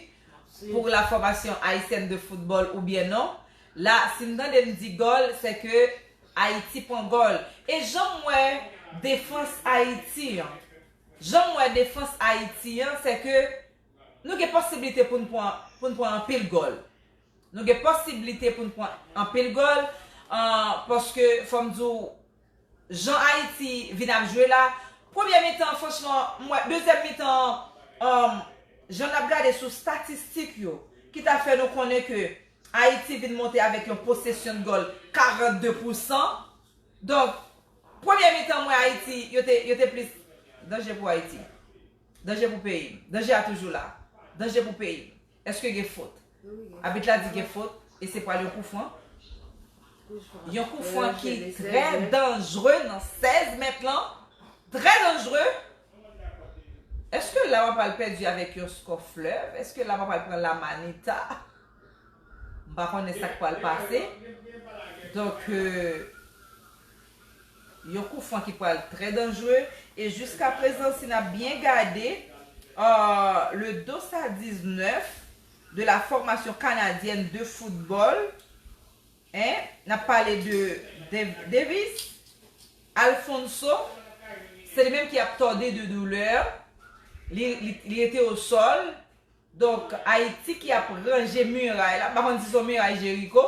pou la Formation Haïtienne de Football oubyen non? La, si m tande m di gòl, se ke Ayiti pran gòl. E jan m wè defans Ayiti an, jan m wè defans Ayiti an, se ke nou gen posiblite pou n pran, pou n pran anpil gòl. Nou gen posiblite pou n pran anpil gòl, ah, paske fò m di w, jan Ayiti vin ap jwe la, premye mitan, franchman, m wè dezyèm mitan an, um, jan n ap gade sou statistik yo, ki ta fè nou konnen ke Ayiti vin monte avèk yon posesyon de gòl karannde pousan. Donk, premye mitan, m wè Ayiti, yo te, yo te plis danje pou Ayiti. Danje pou peyi m. Danje a toujou la. Danje pou peyi m. Èske gen fot? Abit la di gen fot, e se pral yon koufran. Yon koufran ki trè danjre nan sèz mèt lan. Trè danjre. Èske la w ap al pèdi avèk yon skò flèv? Èske la w ap al pran la manita? M pa konnen sa k pral pase. Donk, euh, yon koufran ki pral trè danjere. E jiskaprezan, si n ap byen gade, euh, le Dosa diznèf de la Formation Canadienne de Football, hein, n ap pale de Davis, Alfonso, se li menm ki ap tòde de doulè. Li, li, li rete o sòl. Donk, Ayiti ki ap ranje miray la. M pa konn si se yon miray Jeriko.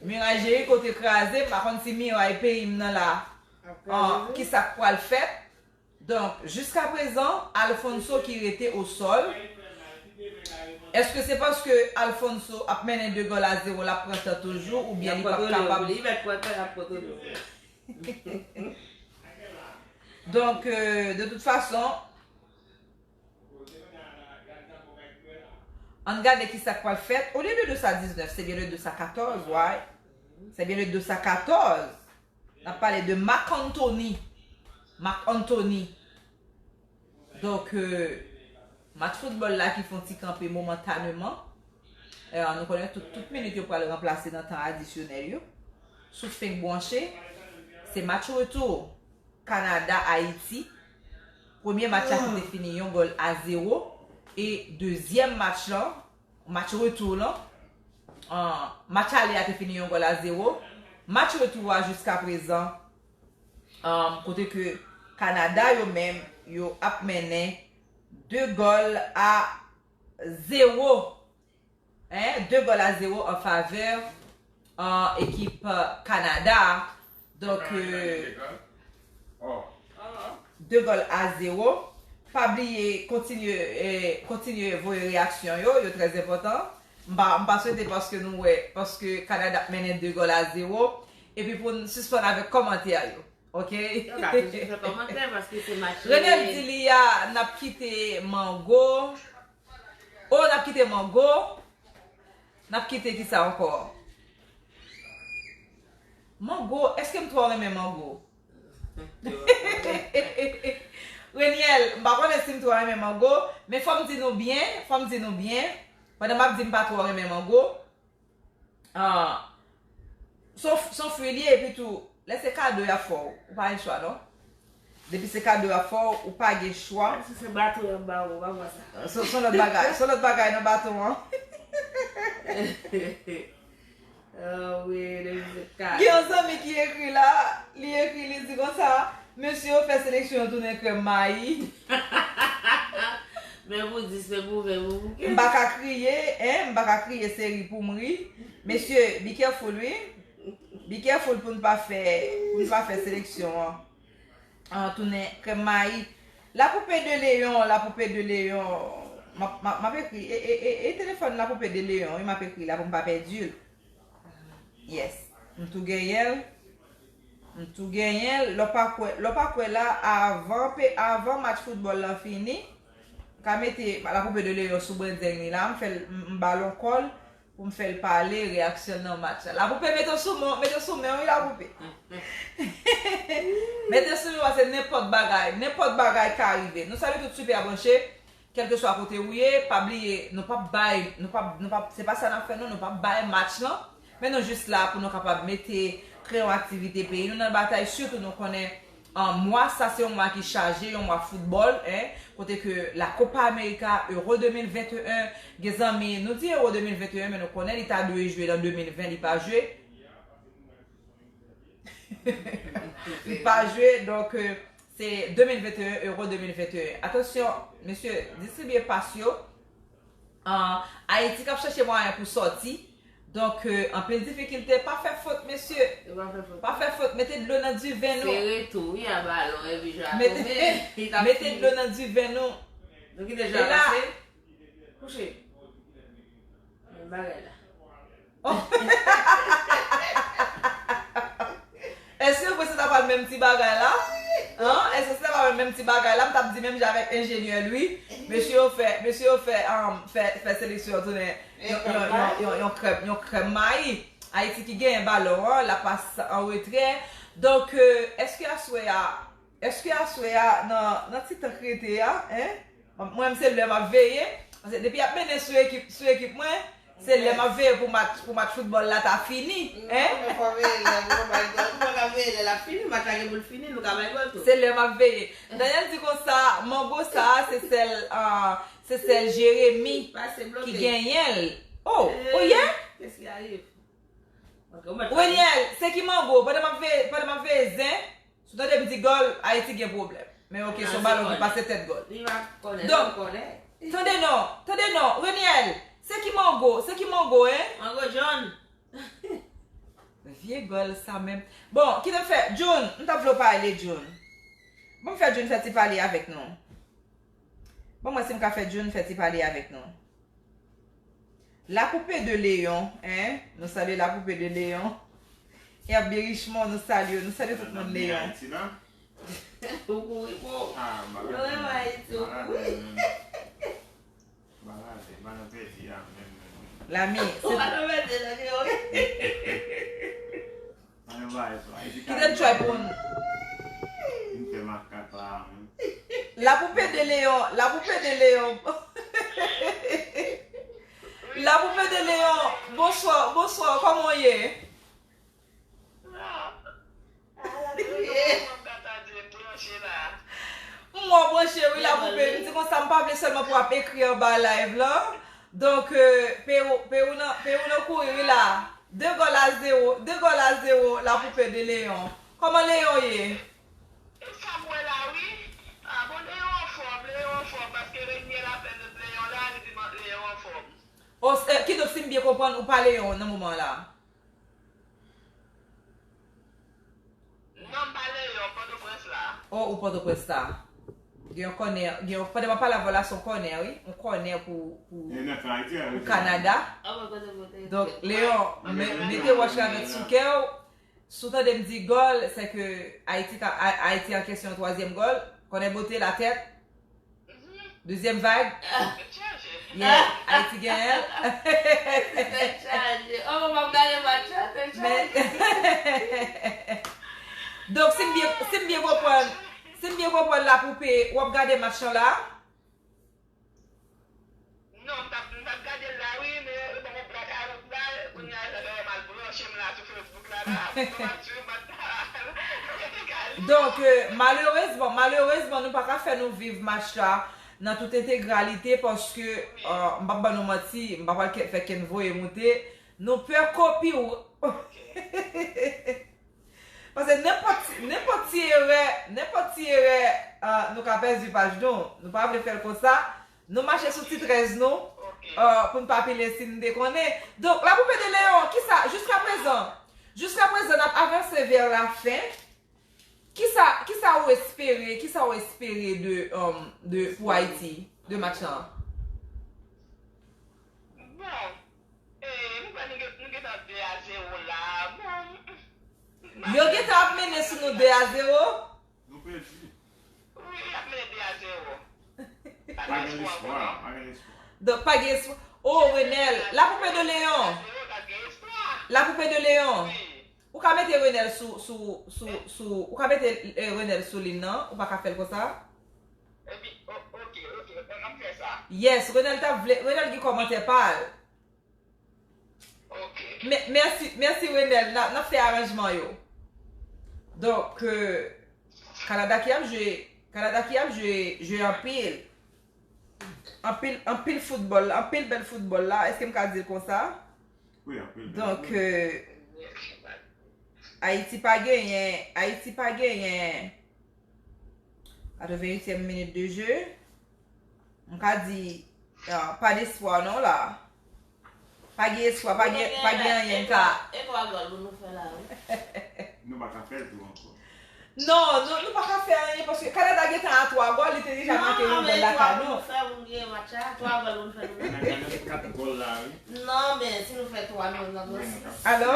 Miray Jeriko te kraze. M pa konn si miray peyi m nan la, an, ki sa k pral fèt. Donk, jiskaprezan, Alfonso ki rete o sòl. Èske se paske Alfonso ap mennen de gòl a zewo, l ap pran tan toujou, oubyen li p ap kapab? Li mèt pran tan, l ap kontwole w. Donk, euh, de tout fason, ann gade ki sa k pral fèt. Olye de Dosa diznèf, se byen le Dosa katòz, right? Se byen le Dosa katòz. N ap pale de Marc Anthony. Marc Anthony. Donk, euh, match foutbòl la ki fè yon ti kanpe momentaneman. Euh, nou konnen tout, tout minit yo pral ranplase nan tan adisyonèl yo. Sou fenk bwanche, se match retou Kanada, Ayiti. Premye match la ki te fini yon gòl a zewo. E dezyèm match lan, match retou lan, an, match ale a te fini yon gòl a zewo. Match retou a jiskaprezan, an, kote ke Kanada yo menm, yo ap mennen de gòl a zewo. Hein, de gòl a zewo an favè, an, ekip, euh, Kanada a. Donk, euh, de gòl a zewo. Pa bliye kontinye, eh, kontinye voye reyaksyon yo, yo trè enpòtan. M pa, m pa swete paske nou wè, paske Kanada ap mennen de gòl a zewo. Epi pou n sispann avèk kòmantè yo. Ok? Yo ka toujou fè kòmantè paske se match. Renel di li a, n ap kite mango. Oh, n ap kite mango. N ap kite kisa ankò? Mango, èske m twò renmen mango? Reniel, m pa konnen si m twò renmen mango, men fò m di nou byen, fò m di nou byen, pandan m ap di m pa twò renmen mango, ah, se yon, se yon fwi li ye, epi tou, lè se kado y ap fè w, ou pa gen chwa, non. Depi se kado y ap fè w, ou pa gen chwa. Si se baton y ap ba ou, ou pa pran sa. Se, se yon lòt bagay, se yon lòt bagay nan baton an. Oh, wi, depi se kado. Gen yon zanmi ki ekri la, li ekri, li di konsa, mesye yo fè seleksyon yo tounen krèm mayi. Men pou dis, men pou ven, men pou kenz. M pa ka kriye, hein, m pa ka kriye, se ri pou m ri. Mesye, be careful, wi. Be careful pou n pa fè, pou n pa fè seleksyon an, an tounen krèm mayi. La poupée de Léon, la poupée de Léon. M ap, m ap, m ap ekri. E, e, e, e telefòn la poupée de Léon, wi, m ap ekri la pou m pa pèdi l. Yes. M tou genyen l. M tou genyen l. Lè w pa kwè, lè w pa kwè la, avan pe, avan match foutbòl lan fini, m ka mete la poupée de Léon sou brendeng li la, m fè l, m, m ba l yon kòl. Pou m fè l pale, reyaksyon l nan match la. Lapoupe, mete w sou men, mete w sou men, wi, Lapoupe. Mete w sou men, paske nenpòt bagay, nenpòt bagay ka rive. Nou salye tout Super Branché, kèlkeswa kote ou ye, pa bliye, nou p ap bay, nou p ap, nou p ap, se pa sa n ap fè, non, nou p ap bay match lan, men nou jis la pou nou kapab mete, kreye yon aktivite, peyi nou nan batay, sitou nou konnen An, mwa sa se yon mwa ki chaje, yon mwa foutbòl, en, kote ke la Copa America, Euro de mil venteyen, gen zanmi, nou di Euro de mil venteyen, men nou konnen li ta dwe jwe nan de mil ven, li pa jwe. Li pa jwe, donk, euh, se de mil venteyen, Euro de mil venteyen. Atansyon, mesye, distribiye pas yo. Ah, Ayiti k ap chache mwayen pou sòti. Donk, euh, anpil difikilte. Pa fè fot, mesye. Yo pa fè fot. Pa fè fot. Mete dlo nan diven nou. Se retou, wi, a balon, epi Jacobin, li t ap fini. Mete dlo nan diven nou. Nou kite jwe a pase. Kouche. Men bagay la. Èske w panse ta pral menm ti bagay la? An? Èske se ta pral menm ti bagay la? M t ap di menm jan avèk enjenyè Louis. Mesye yo fè, mesye yo fè, um, fè, fè seleksyon an tounen yon, yon, yon, yon, yon krèm, yon krèm mayi. Ayiti ki genyen balon an, la pas an retrè. Donk, euh, èske aswè a, Èske aswè a, nan, nan ti tan k rete a, en? Mwen menm se lè m ap veye. Paske depi y ap mennen sou ekip, sou ekip mwen, se lè m ap veye pou match, pou match foutbòl la ta fini, en? Non, men fò veye lè pou bay gòl. Ou pa ka veye lè l ap fini, match la gen pou l fini, nou ka bay gòl tou. Se lè m ap veye. Daniel di konsa, mango sa a, se sèl, ah, se sèl Jeremi ki genyen l. Oh, oh yeah? Qu'est-ce qui arrive? Reniel, se ki mango? Pandan m ap veye, pandan m ap veye zen, si w tande m di gòl, Ayiti gen pwoblèm. Men ok, se yon balon ki pase tèt gòl. Donk, tande non, tande non, Reniel, se ki mango? Se ki mango, en? Mango jòn. Vye gòl sa menm. Bon, kite m fè, June, m t ap vle w pale, June. Bon, m fè June fè ti pale avèk nou. Bon, mwen si m ka fè June fè ti pale avèk nou. La Poupée de Léon, en? Nou salye La Poupée de Léon. Herby Richemond, nou salye w, nou salye tout moun Léon. Ou kouri, bro. Ah, malade. Ou renmen Ayiti, ou kouri. Malade, malade, pèdi a, menm, menm, menm. Lami, se ou pa nan mèt de nan Léon. Kite m try pou n. M fè makak la, wi. La Poupée de Léon, La Poupée de Léon. La Poupée de Léon, bonswa, bonswa, kòman w ye? M wè w branche wi, La Poupée. M di konsa, m pa vle sèlman pou w ap ekri anba live lan. Donk, euh, Perou, Perou nan, Perou nan kouri wi la. De gòl a zewo, de gòl a zewo, La Poupée de Léon. Kòman Léon ye? E sa m wè la wi. Ah bon, Léon anfòm, Léon anfòm, paske Reniel ap pèmèt Léon la, li di Léon anfòm. O, eh, kidonk, si m byen konprann, ou pa Léon nan moman la? Non, m pa Léon, Pòtoprens la. Oh, ou Pòtoprens la. Gen yon kònè, gen yon, pandan m ap pale avè w la, se yon kònè, wi. Yon kònè pou, pou, pou Kanada. Donk, Léon, mete wòch la nèt sou kè w. Si w tande m di gòl, se ke Ayiti ka, A-, Ayiti an kesyon twazyèm gòl. Kònè bote la tèt. Dezyèm vag. Yeah, Ayiti genyen l. Tèt chaje. Oh, m ap gade match la, tèt chaje. Donk, si m byen, si m byen konprann, si m byen konprann La Poupée, w ap gade match lan la? Non, m t ap, m t ap gade l la, wi, men yo ban m yon blakawout la, kounye a, yo mal branche m la sou Facebook la, la, pou m ap swiv match la. Donk, euh, malerezman, malerezman, nou pa ka fè nou viv match la nan tout entegralite, paske, euh, m p ap ban nou manti, m pa pral ke-, fè Ken voye moute. Nou pè kopi w. Paske nenpòt, nenpòt ti erè, nenpòt ti erè, ah, nou ka pèdi paj nou. Nou pa vle fè l konsa. Nou mache sou ti trèz nou, ah, pou n pa pile si n te konnen. Donk, La Poupée de Léon, kisa, jiskaprezan, jiskaprezan, n ap avanse vè la fen. Kisa, kisa ou espere, kisa ou espere de, um, de, pou Ayiti, de match lan? Bon, eh, m kwè nou gen, nou gentan de a zewo la. Bon, m, m, yo gentan ap mennen sou nou de a zewo? Nou pèdi. Wi, y ap mennen de a zewo. Pa gen lespwa, pa gen lespwa. Donk, pa gen espwa. Oh, Renel, La Poupée de Léon. La Poupée de Léon. Ou ka mete Renel sou, sou, sou, sou, ou ka mete, eh, Renel sou liy nan, ou pa ka fè l konsa? Epi, o-, ok, ok, an, an fè sa. Yes, Renel t ap vle, Renel gen kòmantè pa l. Ok. Mè-, mèsi, mèsi Renel, n a, n ap fè aranjman yo. Donk, euh, Kanada ki ap jwe, Kanada ki ap jwe, jwe anpil. Anpil, anpil foutbòl, anpil bèl foutbòl la, èske m ka di l konsa? Wi, anpil bèl. Donk, euh, Ayiti pa genyen, Ayiti pa genyen. Katrevennyuityèm minit de jeu. M ka di, ah, pa despwa non la. Pa gen espwa, pa gen, pa gen anyen ka. E twa gòl pou nou fè la, wi. Nou pa ka fè l tou ankò. Non, nou, nou pa ka fè anyen, paske Kanada gentan a twa gòl, li te deja make yon gòl lakay nou. Non, men twa gòl pou nou fè, pou nou gen match la, twa gòl pou nou fè, nou gen. Kanada gen kat gòl la, wi. Non, men si nou fè twa, nou, nou nan sis. Alò?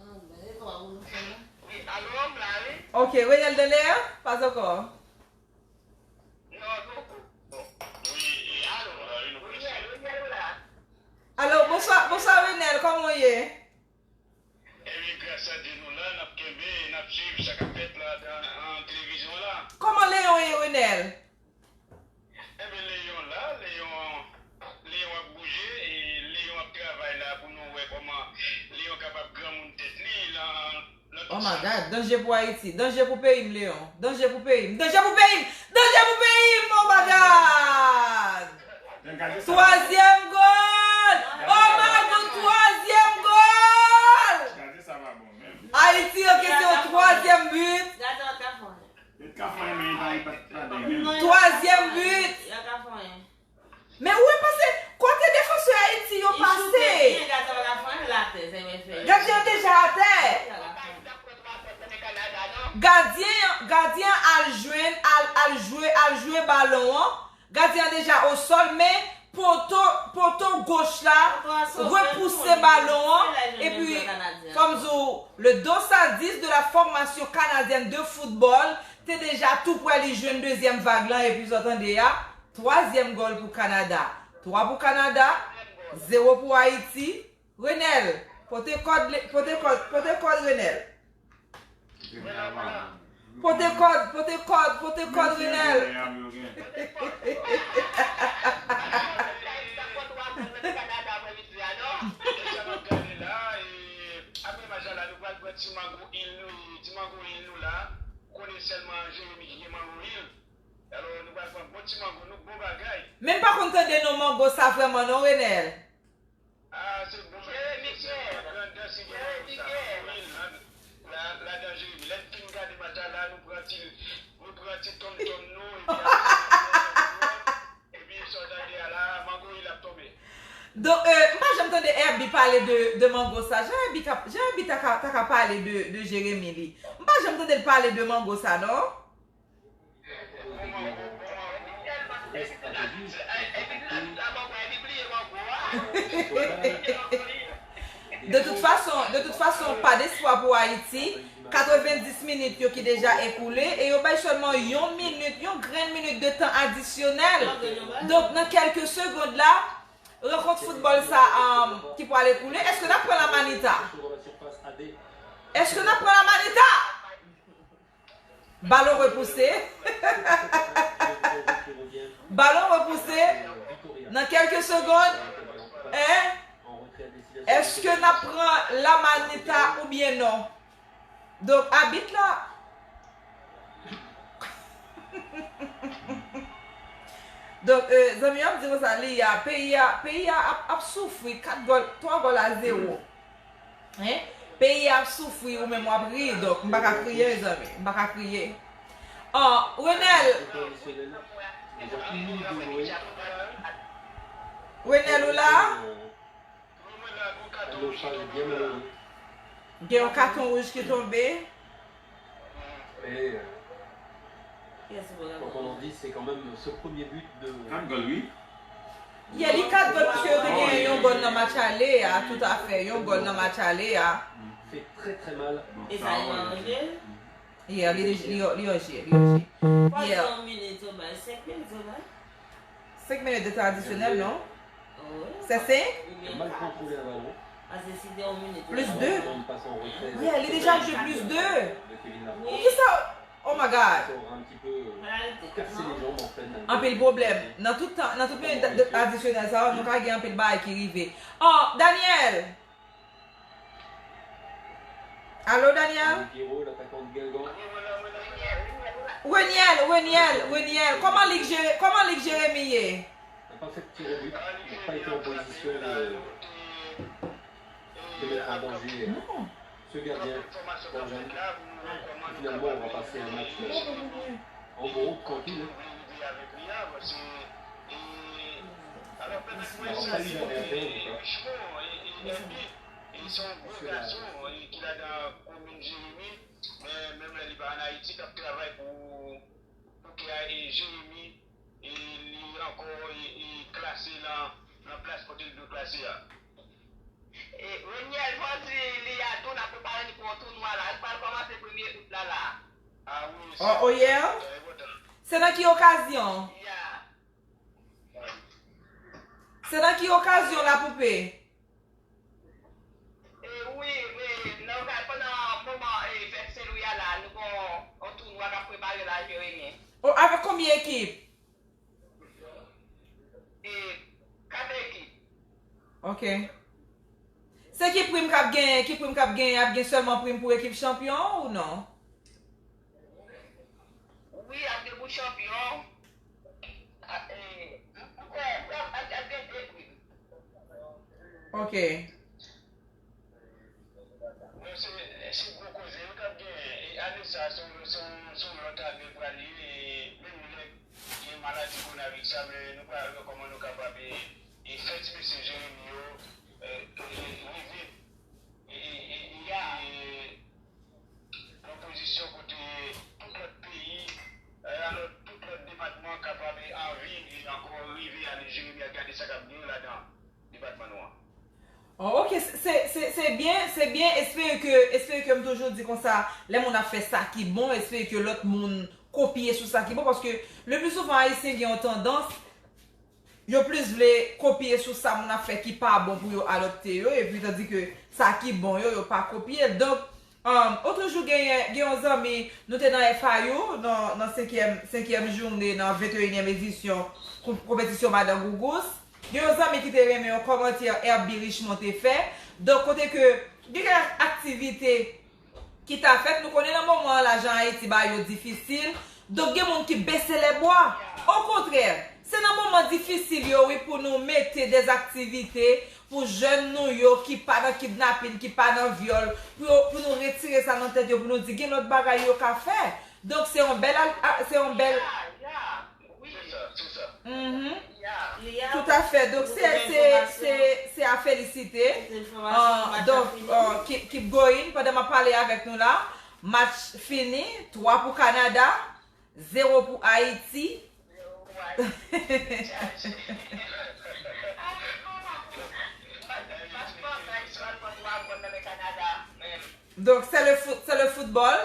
Non, men e twa pou nou fè la. Wi, alò, m la, wi. Ok, Renel dans l'air? Pas encore. Alo, bonswa, bonswa Renel, kòman w ye? Ebyen, gras a Dye nou la, n ap kenbe, n ap swiv sa k ap fèt la nan, nan televizyon la. my God, danje pou Ayiti, danje pou peyi m, Leon. Danje pou peyi m, danje pou peyi m, danje pou peyi m, oh my God! Twazyèm gòl! Oh my God, twazyèm gòl! Ayiti anke se yon twazyèm but. Twazyèm but. Men ou wè pase kote defansè Ayiti yo pase. Gadyen an deja atè. Gadyen, gadyen an al jwenn, al, al jwe, al jwe balon an. Gadyen an deja o sòl, men poto, poto goch la repouse balon an. Epi, fò m di w, le dos à dix de la formation canadienne de football te deja tou prè li jwenn dezyèm vag lan, epi sa w tande a, twazyèm gòl pou Kanada. Twa pou Kanada, zewo pou Ayiti. Renel, pote kòd, pote kòd, pote kòd, Renel. Pote kòd, pote kòd, pote kòd, Renel. Men m pa konn tande non mango sa vrèman non, Renel. Ah, se bon. Jeremy Pierre. Jeremy Pierre. La, la, ladan Jeremy. Lè n fin gade match la, la, nou pran ti, nou pran ti tonton nou, epi apre, epi sa w tande a la, mango il ap tonbe. Donk, euh, m pa janm tande Herby pale de, de mango sa. Jan Herby ka, jan Herby ta ka, ta ka pale de, de Jeremy li. M pa janm tande l pale de mango sa, non? De tout fason, de tout fason, pa despwa pou Ayiti. Katrevendis minit yo ki deja ekoule e yo bay sèlman yon minit, yon grenn minit de tan adisyonèl. Donk, nan kèlke segond la, rankont foutbòl sa, um, ki pral ekoule, èske n ap pran la manita? Èske n ap pran la manita? Balon repouse. Balon repouse nan kèlke segond. Hein? Èske n ap pran la manita oubyen non? Donk, abit la. Donk, euh, zanmi yo ap di konsa, li a, peyi a, peyi a ap, ap soufri, kat gòl, twa gòl a zewo. Hein? Peyi a ap soufri, ou menm w ap ri, donk m pa ka kriye, mezanmi. M pa ka kriye. An, Renel. Renel, ou la? Gen yon katon wouj ki tonbe. Kat gòl, wi. Yeah, li kat gòl, paske yo te gen yon gòl nan match ale a, toutafè, yon gòl nan match ale a. Yeah, li, li, li an jeu, li an jeu. Yeah. Senk minit de tan adisyonèl, non? Se senk? Plis de. Yeah, li deja jwe plis de. Poukisa? Oh my God. Anpil pwoblèm. Nan tout tan, nan tout minit adisyonèl sa yo, nou ka gen anpil bagay ki rive. Oh, Daniel! Alo, Daniel? Reniel, Reniel, Reniel, kòman lig Jere-, kòman lig Jeremi ye? N'a pas fait de tir au but, n'a pas été en position de, de mettre en danger, euh, ce gardien, Borjan. Et finalement, on va passer un match, euh, en groupe, tranquille, hein. Il n'aura pas eu d'arrière-plan, en tout cas. E se yon gwo gason, e, ki ladan komin Jeremi, men menm lè li pa ann Ayiti, k ap travay pou, pou kè a, e Jeremi, e li ankò, e, e klase nan, nan plas kote l dwe klase a. E Reniel, fò di li a tou, n ap prepare li pou yon tounwa la. L pral kòmanse premye out la, la. Ah wi, oh, oh, yeah? Se nan ki okazyon? Yeah. Se nan ki okazyon, Lapoupe? E wi, e, nan, pandan moman, e, fèt Sen Lwi a la, nou gon yon tounwa k ap prepare la, Jeremi. Oh, avèk konbyen ekip? E, kat ekip. Ok. Se ki prim k ap genyen? Ki prim k ap genyen? Ap gen sèlman prim pou ekip chanpyon ou non? Wi, ap gen pou chanpyon. A, e, m, m kwè, m kwè ap, ap, ap gen de prim. Ok. Non, se, se gwo koze yo k ap genyen. E ane sa, se yon, se yon, se yon lòt ane pral ye, e menm lè gen maladi kowonaviris la, men nou pral wè kòman nou kapab, e, e fè ti mesye Jeremi yo, e, e, rive, e, e, e, e, e, nan pozisyon kote tout lòt peyi, e, alò, tout lòt depatman kapab, e, anvi, e, ankò rive ale Jeremi al gade sa k ap genyen ladan depatman nou an. Oh, ok, se, se, se, se byen, se byen. Espere ke, espere ke m toujou di konsa, lè moun ap fè sa ki bon, espere ke lòt moun kopye sou sa ki bon, paske le pli souvan, Ayisyen gen yon tandans, yo plis vle kopye sou sa moun ap fè ki pa bon pou yo adopte yo, epi tandike sa ki bon yo, yo pa kopye l. Donk, um, otrejou genyen, gen yon zanmi, nou te nan F I U, nan, nan senkyèm, senkyèm jounen, nan venteyinyèm edisyon kon-, konpetisyon Madan Gougous. Gen yon zanmi ki te renmen yon kòmantè Herby Richemond te fè. Donk, kote ke gen kèk aktivite ki ta fèt, nou konnen nan moman an, lajan Ayiti bagay yo difisil. Donk, gen moun ki bese lè bwa. Okontrè, se nan moman difisil yo, wi, pou nou mete dèzaktivite pou jèn nou yo ki pa nan kidnapin, ki pa nan vyòl, pou yo, pou nou retire sa nan tèt yo, pou nou di gen lòt bagay yo ka fè. Donk, se yon bèl al-, a, se yon bèl. Ya, ya. Wi. Se sa, se sa. Mhm. Ya. Tout à fait. Donk, se, se, se, se a felisite. Tout enfòmasyon, match la fini. Donk, keep, keep going. Pandan m ap pale avèk nou la, match fini, twa pou Kanada, zewo pou Ayiti. Zewo pou Ayiti. Match, match bòkay, swa l pran twa gòl nan men Kanada. Donk, c'est le foot, c'est le football.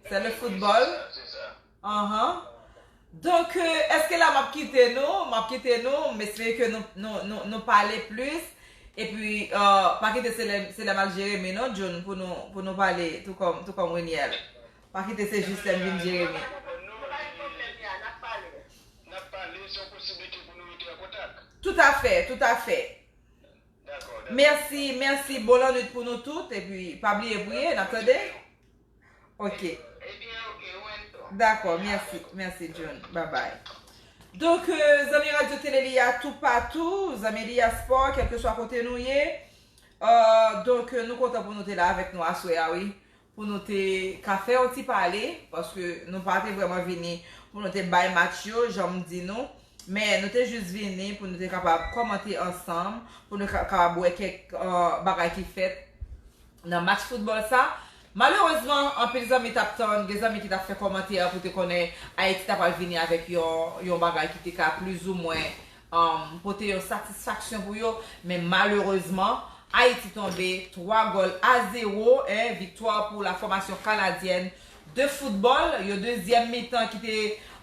C'est le football. Se sa, se sa. Anhan. Donk, euh, èske la m ap kite nou? M ap kite nou. M espere ke nou, nou, nou, nou pale plis. Epi, euh, pa kite se lè, se lè m al Jeremi non, Jun, pou nou, pou nou pale tou kòm, tou kòm Reniel. Pa kite se jis lè m vin Jeremi. Nou pa gen pwoblèm, ya, n ap pale. N ap pale, se yon posiblite pou nou rete an kontak. Tout à fait, tout à fait. Dakò, dakò. Mèsi, mèsi. Bon lannwit pou nou tout. Epi, pa bliye priye, n ap tande. Ok. Ebyen, ok, ou menm tou. Dakò, mèsi, mèsi, Jun. Bye bye. Donk, euh, zanmi Radyo Tele Li a toupatou, zanmi Li a Spò, kèlkeswa kote nou ye. Euh, donk, euh, nou kontan pou nou te la avèk nou aswè a, wi. Pou nou te ka fè yon ti pale, paske nou pa te vrèman vini pou nou te bay match yo, jan m di nou. Men nou te jis vini pou nou te kapab kòmante ansanm, pou nou ka-, kapab wè kèk, euh, bagay ki fèt nan match foutbòl sa. Malerezman, anpil zanmi t ap tann, gen zanmi ki t ap fè kòmantè pou te konnen Ayiti ta pral vini avèk yon, yon bagay ki te ka plizoumwen, um, pote yon satisfaksyon pou yo. Men malerezman, Ayiti tonbe twa gòl a zewo, en, viktwa pou la fòmasyon kanadyèn de foutbòl. Yon dezyèm mitan ki te,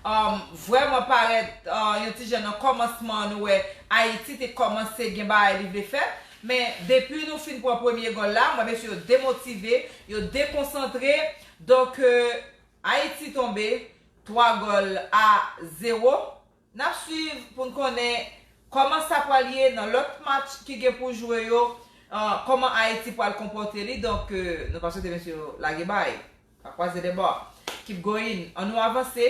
um, vrèman parèt, uh, yon ti jan nan kòmansman, nou wè Ayiti te kòmanse gen bagay li vle fè. Men depi nou fin pran premye gòl la, m wè mesye yo demotive, yo dekonsantre. Donk, euh, Ayiti tonbe twa gòl a zewo. N ap swiv pou n konnen kòman sa pral ye nan lòt match ki gen pou jwe yo, euh, kòman Ayiti pral konpòte li. Donk, euh, nou pa swete mesye yo lage bay. Pa kwaze de bò. Keep going. Ann nou avanse.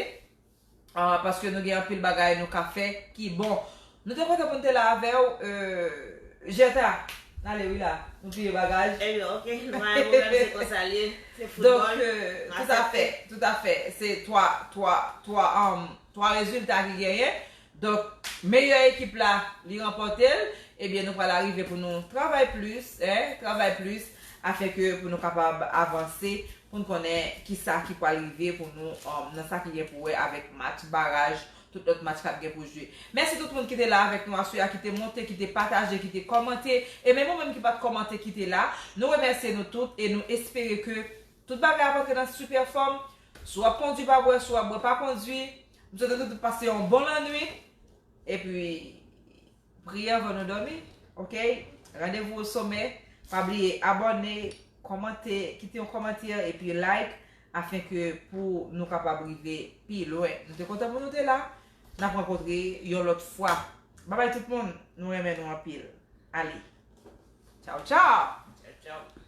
Ah, paske nou gen anpil bagay nou ka fè ki bon. Nou te kontan pou n te la avè w, euh, Jèta. N ale wi la. Nou pliye bagaj. Ebyen, ok. Nou pa gen pwoblèm, se konsa l ye. Se foutbòl. Donk, euh, tout à fait, tout à fait. Se twa, twa, twa, um, twa rezilta ki genyen. Donk, meyè ekip la, li ranpòte l. Ebyen, nou pral arive pou nou travay plis, en, travay plis, afenke pou nou kapab avanse, pou n konnen kisa ki pral rive pou nou, um, nan sa ki gen pou wè avèk match baraj, tout lòt match k ap gen pou jwe. Mèsi tout moun ki te la avèk nou aswè a, ki te monte, ki te pataje, ki te kòmante, e menm ou menm ki pa t kòmante, ki te la, nou remèsye nou tout e nou espere ke tout bagay ap antre nan sipè fòm. Si w ap kondwi, pa bwè, si w ap bwè, pa kondwi. M swete nou tout pase yon bon lannwit. Epi, priye anvan nou dòmi, ok? Randevou o somè. Pa bliye abòne, kòmante, kite yon kòmantè, epi like, afenke pou nou kapab rive pi lwen. Nou te kontan pou nou te la. N ap rankontre yon lòt fwa. Babay tout moun, nou renmen nou anpil. Ale. Tchaw, tchaw. Tchaw, tchaw.